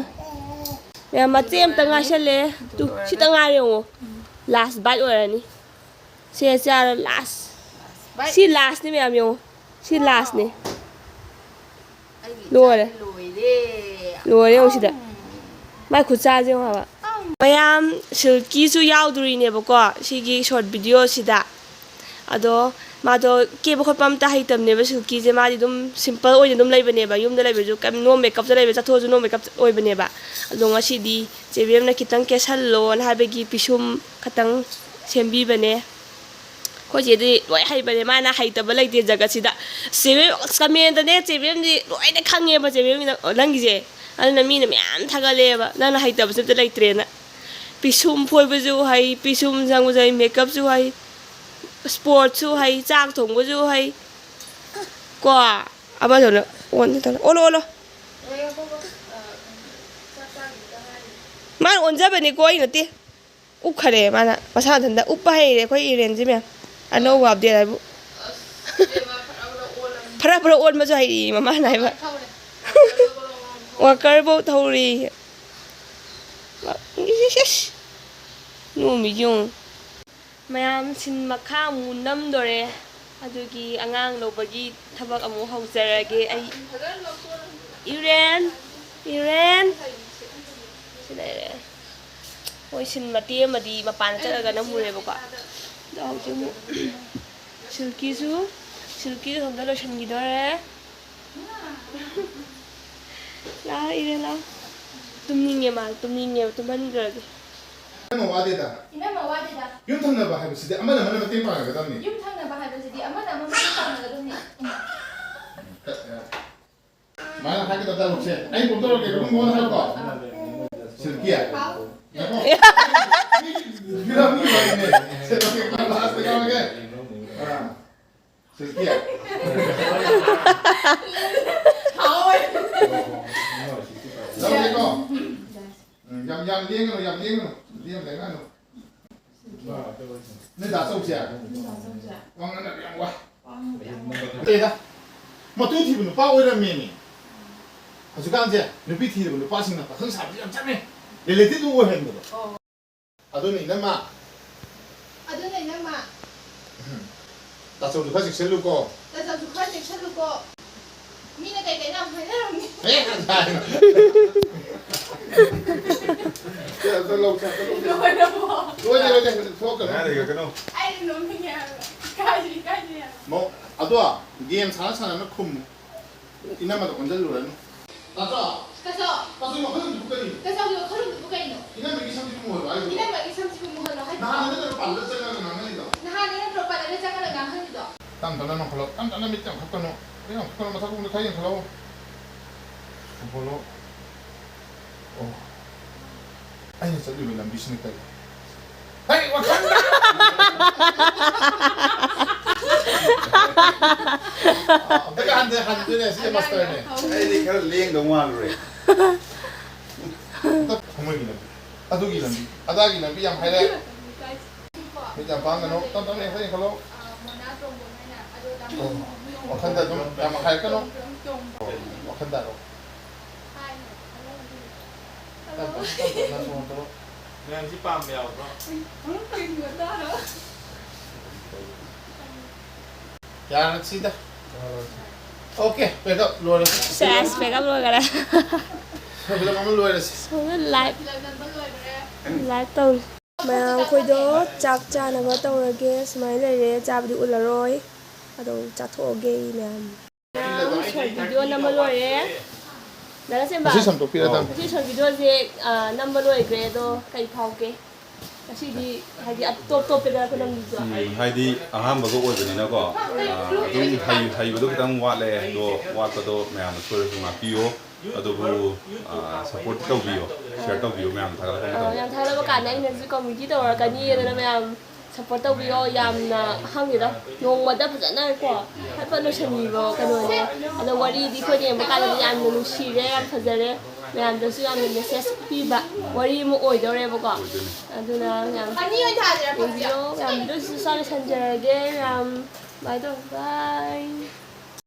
ꯃꯌꯥꯝ ꯃꯇꯦꯛ ꯑꯃꯇ ꯉꯥꯏꯁꯜꯂꯦ꯫ ꯇꯨ, ꯁꯤꯇ ꯉꯥꯏꯔꯦ ꯌꯦꯡꯉꯣ꯫ ꯂꯥꯁ ꯕꯥꯏꯠ ꯑꯣꯏꯔꯅꯤ꯫ ꯁꯦ ꯆꯥꯔꯣ ꯂꯥꯁ꯫ ꯕꯥꯏ꯫ ꯁꯤ ꯂꯥꯁꯅꯤ ꯃꯌꯥꯝ ꯌꯦꯡꯉꯣ꯫ ꯁꯤ ꯂꯥꯁꯅꯤ꯫ ꯑꯩꯒꯤ ꯂꯣꯏꯔꯦ꯫ ꯏꯆꯥꯁꯦ ꯂꯣꯏꯔꯦ꯫ ꯂꯣꯏꯔꯦ ꯌꯦꯡꯉꯣ ꯁꯤꯗ꯫ ꯃꯥꯏ ꯈꯨꯠꯁꯥꯁꯦ ꯌꯦꯡꯉꯣ ꯍꯥꯏꯕ꯫ ꯃꯌꯥꯝ ꯁꯤꯜꯀꯤꯁꯨ ꯌꯥꯎꯗꯣꯔꯤꯅꯦꯕꯀꯣ ꯁꯤꯒꯤ ꯁꯣꯔꯠ ꯚꯤꯗꯤꯑꯣꯁꯤꯗ꯫ ꯑꯗꯣ ꯃꯥꯗꯣ ꯀꯦꯕ ꯈꯣꯠꯄ ꯑꯝꯇ ꯍꯩꯇꯕꯅꯦꯕ ꯁꯤꯜꯀꯤꯁꯦ꯫ ꯃꯥꯗꯤ ꯑꯗꯨꯝ ꯁꯤꯝꯄꯜ ꯑꯣꯏꯅ ꯑꯗꯨꯝ ꯂꯩꯕꯅꯦꯕ꯫ ꯌꯨꯝꯗ ꯂꯩꯕꯁꯨ ꯀꯩꯝ, no makeup ꯇ ꯂꯩꯕ, ꯆꯠꯊꯣꯛꯑꯁꯨ no makeup ꯑꯣꯏꯕꯅꯦꯕ꯫ ꯑꯗꯣ ꯉꯁꯤꯗꯤ ꯆꯦꯕꯦꯝꯅ ꯈꯤꯇꯪ ꯀꯦꯁꯜꯂꯣꯅ ꯍꯥꯏꯕꯒꯤ ꯄꯤꯁꯨꯝ ꯈꯇꯪ ꯁꯦꯝꯕꯤꯕꯅꯦ꯫ ꯑꯩꯈꯣꯏ ꯆꯦꯗꯤ ꯂꯣꯏ ꯍꯩꯕꯅꯦ, ꯃꯥꯅ ꯍꯩꯇꯕ ꯂꯩꯇꯦ ꯖꯒꯠꯁꯤꯗ꯫ ꯆꯦꯕꯦꯝ, ꯑꯁ, ꯀꯃꯦꯟꯗꯅꯦ, ꯆꯦꯕꯦꯝꯗꯤ ꯂꯣꯏꯅ ꯈꯪꯉꯦꯕ, ꯆꯦꯕꯦꯝꯒꯤꯅ, ꯑꯣ, ꯅꯪꯒꯤꯁꯦ꯫ ꯑꯗꯨꯅ ꯃꯤꯅ ꯃꯌꯥꯝ ꯊꯥꯒꯠꯂꯛꯑꯦꯕ, ꯅꯪꯅ ꯍꯩꯇꯕꯁꯦ ꯑꯝꯇ ꯂꯩꯇ꯭ꯔꯦꯅ꯫ ꯄꯤꯁꯨꯝ ꯐꯣꯏꯕꯁꯨ ꯍꯩ, ꯄꯤꯁꯨꯝ ꯁꯪꯕꯁꯨ ꯍꯩ, ꯃꯦꯀꯞꯁꯨ ꯍꯩ, ꯁ꯭ꯄꯣꯔꯠꯁꯨ ꯍꯩ, ꯆꯥꯛ ꯊꯣꯡꯕꯁꯨ ꯍꯩ꯫ ꯀꯣ? ꯑꯃꯗꯨꯅ ꯑꯣꯟꯗꯤ ꯇꯧꯔꯦ꯫ ꯑꯣꯜꯂꯣ, ꯑꯣꯜꯂꯣ꯫ ꯃꯥꯅ ꯑꯣꯟꯖꯕꯅꯤꯀꯣ, ꯑꯩ ꯅꯠꯇꯦ꯫ ꯎꯞꯈꯔꯦ ꯃꯥꯅ꯫ ꯃꯁꯥ ꯃꯊꯟꯇ ꯎꯞꯄ ꯍꯩꯔꯦ ꯑꯩꯈꯣꯏ ꯏꯔꯦꯟꯁꯦ ꯃꯌꯥꯝ꯫ ꯑꯅꯧꯕ update ꯍꯥꯏꯕꯨ꯫ ꯐꯔ ꯐꯔ ꯑꯣꯟꯕꯁꯨ ꯍꯩꯔꯤ ꯃꯃꯥꯅ ꯍꯥꯏꯕ꯫ Walker ꯐꯧ ꯊꯧꯔꯤ꯫ ꯏꯁ, ꯏꯁ, ꯏꯁ꯫ ꯅꯣꯡꯃꯤ ꯌꯦꯡꯉꯨ꯫ ꯃꯌꯥꯝ ꯁꯤꯟ ꯃꯈꯥ ꯑꯃꯨꯛ ꯅꯝꯗꯣꯔꯦ꯫ ꯑꯗꯨꯒꯤ ꯑꯉꯥꯡ ꯂꯧꯕꯒꯤ ꯊꯕꯛ ꯑꯃꯨꯛ ꯍꯧꯖꯔꯒꯦ ꯑꯩ꯫ ꯏꯔꯦꯟ, ꯏꯔꯦꯟ꯫ ꯁꯤ ꯂꯩꯔꯦ꯫ ꯃꯣꯏ ꯁꯤꯟ ꯃꯇꯦꯛ ꯑꯃꯗꯤ ꯃꯄꯥꯟ ꯆꯠꯂꯒ ꯅꯝꯃꯨꯔꯦꯕꯀꯣ꯫ ꯑꯗꯣ ꯍꯧꯖꯤꯛ ꯑꯃꯨꯛ ꯁꯤꯜꯀꯤꯁꯨ, ꯁꯤꯜꯀꯤ ꯁꯣꯝꯗ ꯂꯣꯏꯁꯤꯟꯈꯤꯗꯣꯔꯦ꯫ ꯂꯥꯛꯑꯣ, ꯏꯔꯦꯟ, ꯂꯥꯛꯑꯣ꯫ ꯇꯨꯝꯅꯤꯡꯉꯦ ꯃꯥ, ꯇꯨꯝꯅꯤꯡꯉꯦꯕ, ꯇꯨꯝꯍꯟꯈ꯭ꯔꯒꯦ꯫ ꯏꯅꯝꯃ ꯋꯥꯗꯦꯗ꯫ ꯏꯅꯝꯃ ꯋꯥꯗꯦꯗ꯫ ꯌꯨꯝ ꯊꯪꯅꯕ ꯍꯥꯏꯕꯁꯤꯗꯤ ꯑꯃꯅ ꯑꯃꯅ ꯃꯇꯦꯡ ꯄꯥꯡꯅꯒꯗꯕꯅꯤ꯫ ꯌꯨꯝ ꯊꯪꯅꯕ ꯍꯥꯏꯕꯁꯤꯗꯤ ꯑꯃꯅ ꯑꯃ ꯃꯇꯦꯡ ꯄꯥꯡꯅꯒꯗꯕꯅꯤ꯫ ꯃꯥꯅ ꯍꯥꯏꯒꯗꯕ dialogue ꯁꯦ ꯑꯩ ꯀꯣꯜ ꯇꯧꯔꯛꯀꯦ, ꯑꯗꯨꯝ ꯃꯉꯣꯟꯗ ꯍꯥꯏꯌꯨꯀꯣ꯫ ꯁꯤꯜꯀꯤ꯫ ꯉꯥꯏꯈꯣ꯫ ꯃꯤ ꯐꯤꯂꯝꯒꯤ ꯋꯥꯔꯤꯅꯦ꯫ ꯁꯦ, okay, last ꯇ ꯀꯥꯎꯔꯒꯦ꯫ ꯑꯥ꯫ ꯁꯤꯜꯀꯤ꯫ ꯂꯧꯔꯦꯀꯣ꯫ ꯎꯝ, ꯌꯥꯝ, ꯌꯥꯝ ꯂꯦꯡꯒꯅꯨ, ꯌꯥꯝ ꯂꯦꯡꯒꯅꯨ꯫ ꯂꯦꯡ ꯂꯩꯒꯅꯨ꯫ ꯅꯣꯏ ꯗꯥ ꯆꯧꯁꯦ? ꯋꯥ ꯉꯥꯡꯅꯕ ꯌꯥꯝ ꯋꯥꯏ꯫ ꯇꯦꯗ꯫ ꯃꯇꯨ ꯊꯤꯕ ꯅꯨꯄꯥ ꯑꯣꯏꯔꯝꯃꯦꯃꯤ꯫ ꯍꯧꯖꯤꯛꯀꯥꯟꯁꯦ ꯅꯨꯄꯤ ꯊꯤꯗꯕ ꯅꯨꯄꯥꯁꯤꯡꯅ ꯄꯥꯈꯪ ꯁꯥꯕꯁꯦ ꯌꯥꯝ ꯆꯠꯅꯩ꯫ Reality ꯗꯨ ꯑꯣꯏꯍꯟꯕꯗꯣ꯫ ꯑꯗꯨꯅ ꯏꯅꯝꯃ꯫ ꯑꯗꯨꯅ ꯏꯅꯝꯃ꯫ ꯇꯥꯆꯧꯁꯨ ꯈꯔ ꯆꯦꯛꯁꯤꯜꯂꯨꯀꯣ꯫ ꯇꯥꯆꯧꯁꯨ ꯈꯔ ꯆꯦꯛꯁꯤꯜꯂꯨꯀꯣ꯫ ꯃꯤꯅ ꯀꯩ ꯀꯩꯅꯣ ꯌꯥꯝ ꯍꯥꯏꯅꯔꯝꯅꯤ꯫ ꯑꯦ, ꯍꯥꯏ꯫ ꯁꯦ, ꯑꯝꯇ ꯂꯧꯁꯦ, ꯑꯝꯇ ꯂꯧꯁꯦ꯫ ꯂꯣꯏꯔꯕꯣ? ꯂꯣꯏꯗꯦ, ꯂꯣꯏꯗꯦ, ꯊꯣꯛꯀꯅꯨ꯫ ꯉꯥꯏ ꯂꯩꯈ꯭ꯔꯒꯅꯨ꯫ ꯑꯩ ꯅꯣꯛꯅꯤꯡꯉꯦ ꯍꯥꯏꯕ꯫ ꯏꯀꯥꯏꯁꯨ ꯏꯀꯥꯏꯁꯦ ꯍꯥꯏꯕ꯫ ꯃꯧ-, ꯑꯗꯣ, game ꯁꯥꯟꯅ ꯁꯥꯟꯅꯅ ꯈꯨꯝꯃꯨ꯫ ꯏꯅꯝꯃꯗ ꯑꯣꯟꯁꯤꯜꯂꯨꯔꯅꯨ꯫ ꯇꯥꯆꯧ! ꯇꯥꯆꯧ! ꯇꯥꯆꯧꯒꯤ ꯋꯥꯈꯜꯂꯣꯟꯗꯨꯕꯨ ꯀꯔꯤꯅꯣ? ꯇꯥꯆꯧꯒꯤ ꯋꯥꯈꯜꯂꯣꯟꯗꯨꯕꯨ ꯀꯔꯤꯅꯣ? ꯏꯅꯝꯃꯒꯤ ꯁꯝꯁꯤꯕꯨ ꯃꯨꯍꯜꯂꯣ ꯍꯥꯏꯁꯤꯕꯣ? ꯏꯅꯝꯃꯒꯤ ꯁꯝꯁꯤꯕꯨ ꯃꯨꯍꯜꯂꯣ ꯍꯥꯏꯁꯤꯕꯣ? ꯅꯍꯥꯟ ꯅꯠꯇ꯭ꯔꯣ ꯄꯥꯔꯂꯔ ꯆꯠꯂꯒ ꯉꯥꯡꯅꯔꯤꯗꯣ? ꯅꯍꯥꯟ ꯅꯠꯇ꯭ꯔꯣ ꯄꯥꯔꯂꯔ ꯇꯞ ꯇꯞꯅ ꯅꯣꯡꯈꯠꯂꯣ, ꯇꯞ ꯇꯞꯅ ꯃꯤꯠ ꯌꯥꯝ ꯈꯛꯀꯅꯨ꯫ ꯃꯤꯠ ꯌꯥꯝ ꯈꯛꯀꯅꯨ, ꯃꯊꯛ ꯄꯨꯝꯗ ꯈꯔ ꯌꯦꯡꯈꯠꯂꯣ꯫ ꯌꯦꯡꯈꯠꯂꯣ꯫ ꯑꯣ꯫ ꯑꯩꯅ ꯆꯠꯂꯤꯕ ꯂꯝꯕꯤꯁꯤꯅ ꯀꯔꯤ? ꯍꯩ, ꯋꯥꯈꯜꯗ! ꯑꯝꯇꯒ ꯍꯟꯗ-, ꯍꯟꯗꯣꯏꯅꯦ, ꯁꯤꯁꯦ ꯃꯥꯁꯇꯔꯅꯦ꯫ ꯑꯩꯗꯤ ꯈꯔ ꯂꯦꯡꯗꯧ ꯃꯥꯜꯂꯨꯔꯦ꯫ ꯑꯝꯇ ꯊꯃꯣꯏꯒꯤ ꯂꯝꯕꯤ, ꯑꯗꯨꯒꯤ ꯂꯝꯕꯤ, ꯑꯗꯥꯒꯤ ꯂꯝꯕꯤ ꯌꯥꯝ ꯍꯥꯏꯔꯦ꯫ ꯃꯤꯠ ꯌꯥꯝ ꯄꯥꯡꯒꯅꯨ, ꯇꯞ ꯇꯞꯅ ꯍꯦꯛꯇ ꯌꯦꯡꯈꯠꯂꯣ꯫ ꯑꯣ, ꯋꯥꯈꯜꯗ ꯑꯗꯨꯝ ꯌꯥꯝ ꯍꯥꯏꯔꯛꯀꯅꯨ꯫ ꯑꯣ, ꯋꯥꯈꯜꯗ ꯍꯥꯏꯔꯣ꯫ ꯇꯞ ꯇꯞ ꯇꯞ ꯇꯞꯅ ꯁꯣꯝ ꯇꯧꯔꯣ꯫ ꯃꯌꯥꯝꯁꯤ ꯄꯥꯝꯕ ꯌꯥꯎꯕ꯭ꯔꯣ? ꯌꯥꯔꯁꯤꯗ꯫ ꯑꯣꯀꯦ, ꯄꯦꯛꯑꯞ ꯂꯣꯏꯔꯦ꯫ ꯁꯦꯁ, ꯄꯦꯛꯑꯞ ꯂꯣꯏꯈꯔꯦ꯫ ꯐꯤꯂꯝ ꯑꯃ ꯂꯣꯏꯔꯁꯤ꯫ ꯁꯣꯝꯗ ꯂꯥꯏꯚ, ꯂꯥꯏꯚ ꯇꯧꯔꯤ꯫ ꯃꯌꯥꯝ ꯑꯩꯈꯣꯏꯗꯣ ꯆꯥꯛ ꯆꯥꯅꯕ ꯇꯧꯔꯒꯦ꯫ ꯁꯨꯃꯥꯏꯅ ꯂꯩꯔꯦ, ꯆꯥꯕꯗꯤ ꯎꯠꯂꯔꯣꯏ꯫ ꯑꯗꯣ ꯆꯥꯊꯣꯛꯑꯒꯦ ꯃꯌꯥꯝ꯫ ꯃꯌꯥꯝ ꯁꯣꯔꯠ ꯚꯤꯗꯤꯑꯣ ꯅꯝꯕ ꯂꯣꯏꯔꯦ꯫ ꯗꯥ ꯁꯦꯝꯕ, ꯉꯁꯤ ꯁꯟꯗꯣꯛꯄꯤꯔꯗꯝꯅꯤ꯫ ꯉꯁꯤ ꯁꯣꯔꯠ ꯚꯤꯗꯤꯑꯣꯁꯦ, ꯑ, ꯅꯝꯕ ꯂꯣꯏꯈ꯭ꯔꯦ꯫ ꯑꯗꯣ ꯀꯩ ꯐꯥꯎꯒꯦ? ꯉꯁꯤꯗꯤ ꯍꯥꯏꯗꯤ ꯑꯇꯣꯞ ꯇꯣꯞꯄꯦꯗꯅ ꯑꯩꯈꯣꯏ ꯅꯝꯃꯤꯁꯨ꯫ ꯎꯝ, ꯍꯥꯏꯗꯤ ꯑꯍꯥꯟꯕꯒ ꯑꯣꯏꯕꯅꯤꯅꯀꯣ, ꯑ, ꯑꯗꯨꯝ ꯍꯩ-, ꯍꯩꯕꯗꯣ ꯈꯤꯇꯪ ꯋꯥꯠꯂꯦ꯫ ꯑꯗꯣ ꯋꯥꯠꯄꯗꯣ ꯃꯌꯥꯝꯅ ꯁꯣꯏꯔꯁꯨ ꯉꯥꯛꯄꯤꯌꯣ꯫ ꯑꯗꯨꯕꯨ, ꯑ, ꯁꯞꯄꯣꯔꯠ ꯇꯧꯕꯤꯌꯣ, ꯁꯤꯌꯔ ꯇꯧꯕꯤꯌꯣ ꯃꯌꯥꯝ ꯊꯥꯒꯠꯂꯛꯄ ꯑ, ꯃꯇꯝꯗ꯫ ꯌꯥꯝ ꯊꯥꯒꯠꯂꯛꯄ ꯀꯥꯟꯗ ꯑꯩꯅꯁꯨ ꯀꯃꯦꯟꯇꯤ ꯇꯧꯔꯛꯀꯅꯤ꯫ ꯑꯗꯨꯅ ꯃꯌꯥꯝ ꯁꯞꯄꯣꯔꯠ ꯇꯧꯕꯤꯌꯣ꯫ ꯌꯥꯝꯅ ꯈꯪꯗꯦꯗ, ꯅꯣꯡꯃꯗ ꯐꯖꯅ ꯀꯣ ꯐꯠ ꯐꯠ ꯂꯣꯏꯁꯤꯟꯕꯤꯕ ꯀꯩꯅꯣꯅꯦ꯫ ꯑꯗꯣ ꯋꯥꯔꯤꯗꯤ ꯑꯩꯈꯣꯏꯅ ꯌꯦꯡꯕ ꯀꯥꯟꯗꯗꯤ ꯌꯥꯝꯅ ꯅꯨꯡꯁꯤꯔꯦ, ꯌꯥꯝ ꯐꯖꯔꯦ꯫ ꯃꯌꯥꯝꯗꯁꯨ ꯌꯥꯝꯅ ꯃꯦꯁꯦꯖ ꯄꯤꯕ ꯋꯥꯔꯤ ꯑꯃ ꯑꯣꯏꯗꯧꯔꯦꯕꯀꯣ꯫ ꯑꯣꯏꯗꯣꯏꯅꯦ꯫ ꯑꯗꯨꯅ ꯌꯥꯝ ꯑꯅꯤ ꯑꯣꯏꯅ ꯊꯥꯁꯤꯔꯥ ꯐꯣꯟꯁꯦ? ꯌꯦꯡꯕꯤꯌꯣ꯫ ꯌꯥꯝ ꯚꯤꯗꯤꯑꯣꯁꯤꯁꯨ ꯁ꯭ꯋꯥꯏꯗ ꯂꯣꯏꯁꯤꯟꯖꯔꯒꯦ꯫ ꯌꯥꯝ ꯕꯥꯏ ꯇꯧ-, ꯕꯥꯏ꯫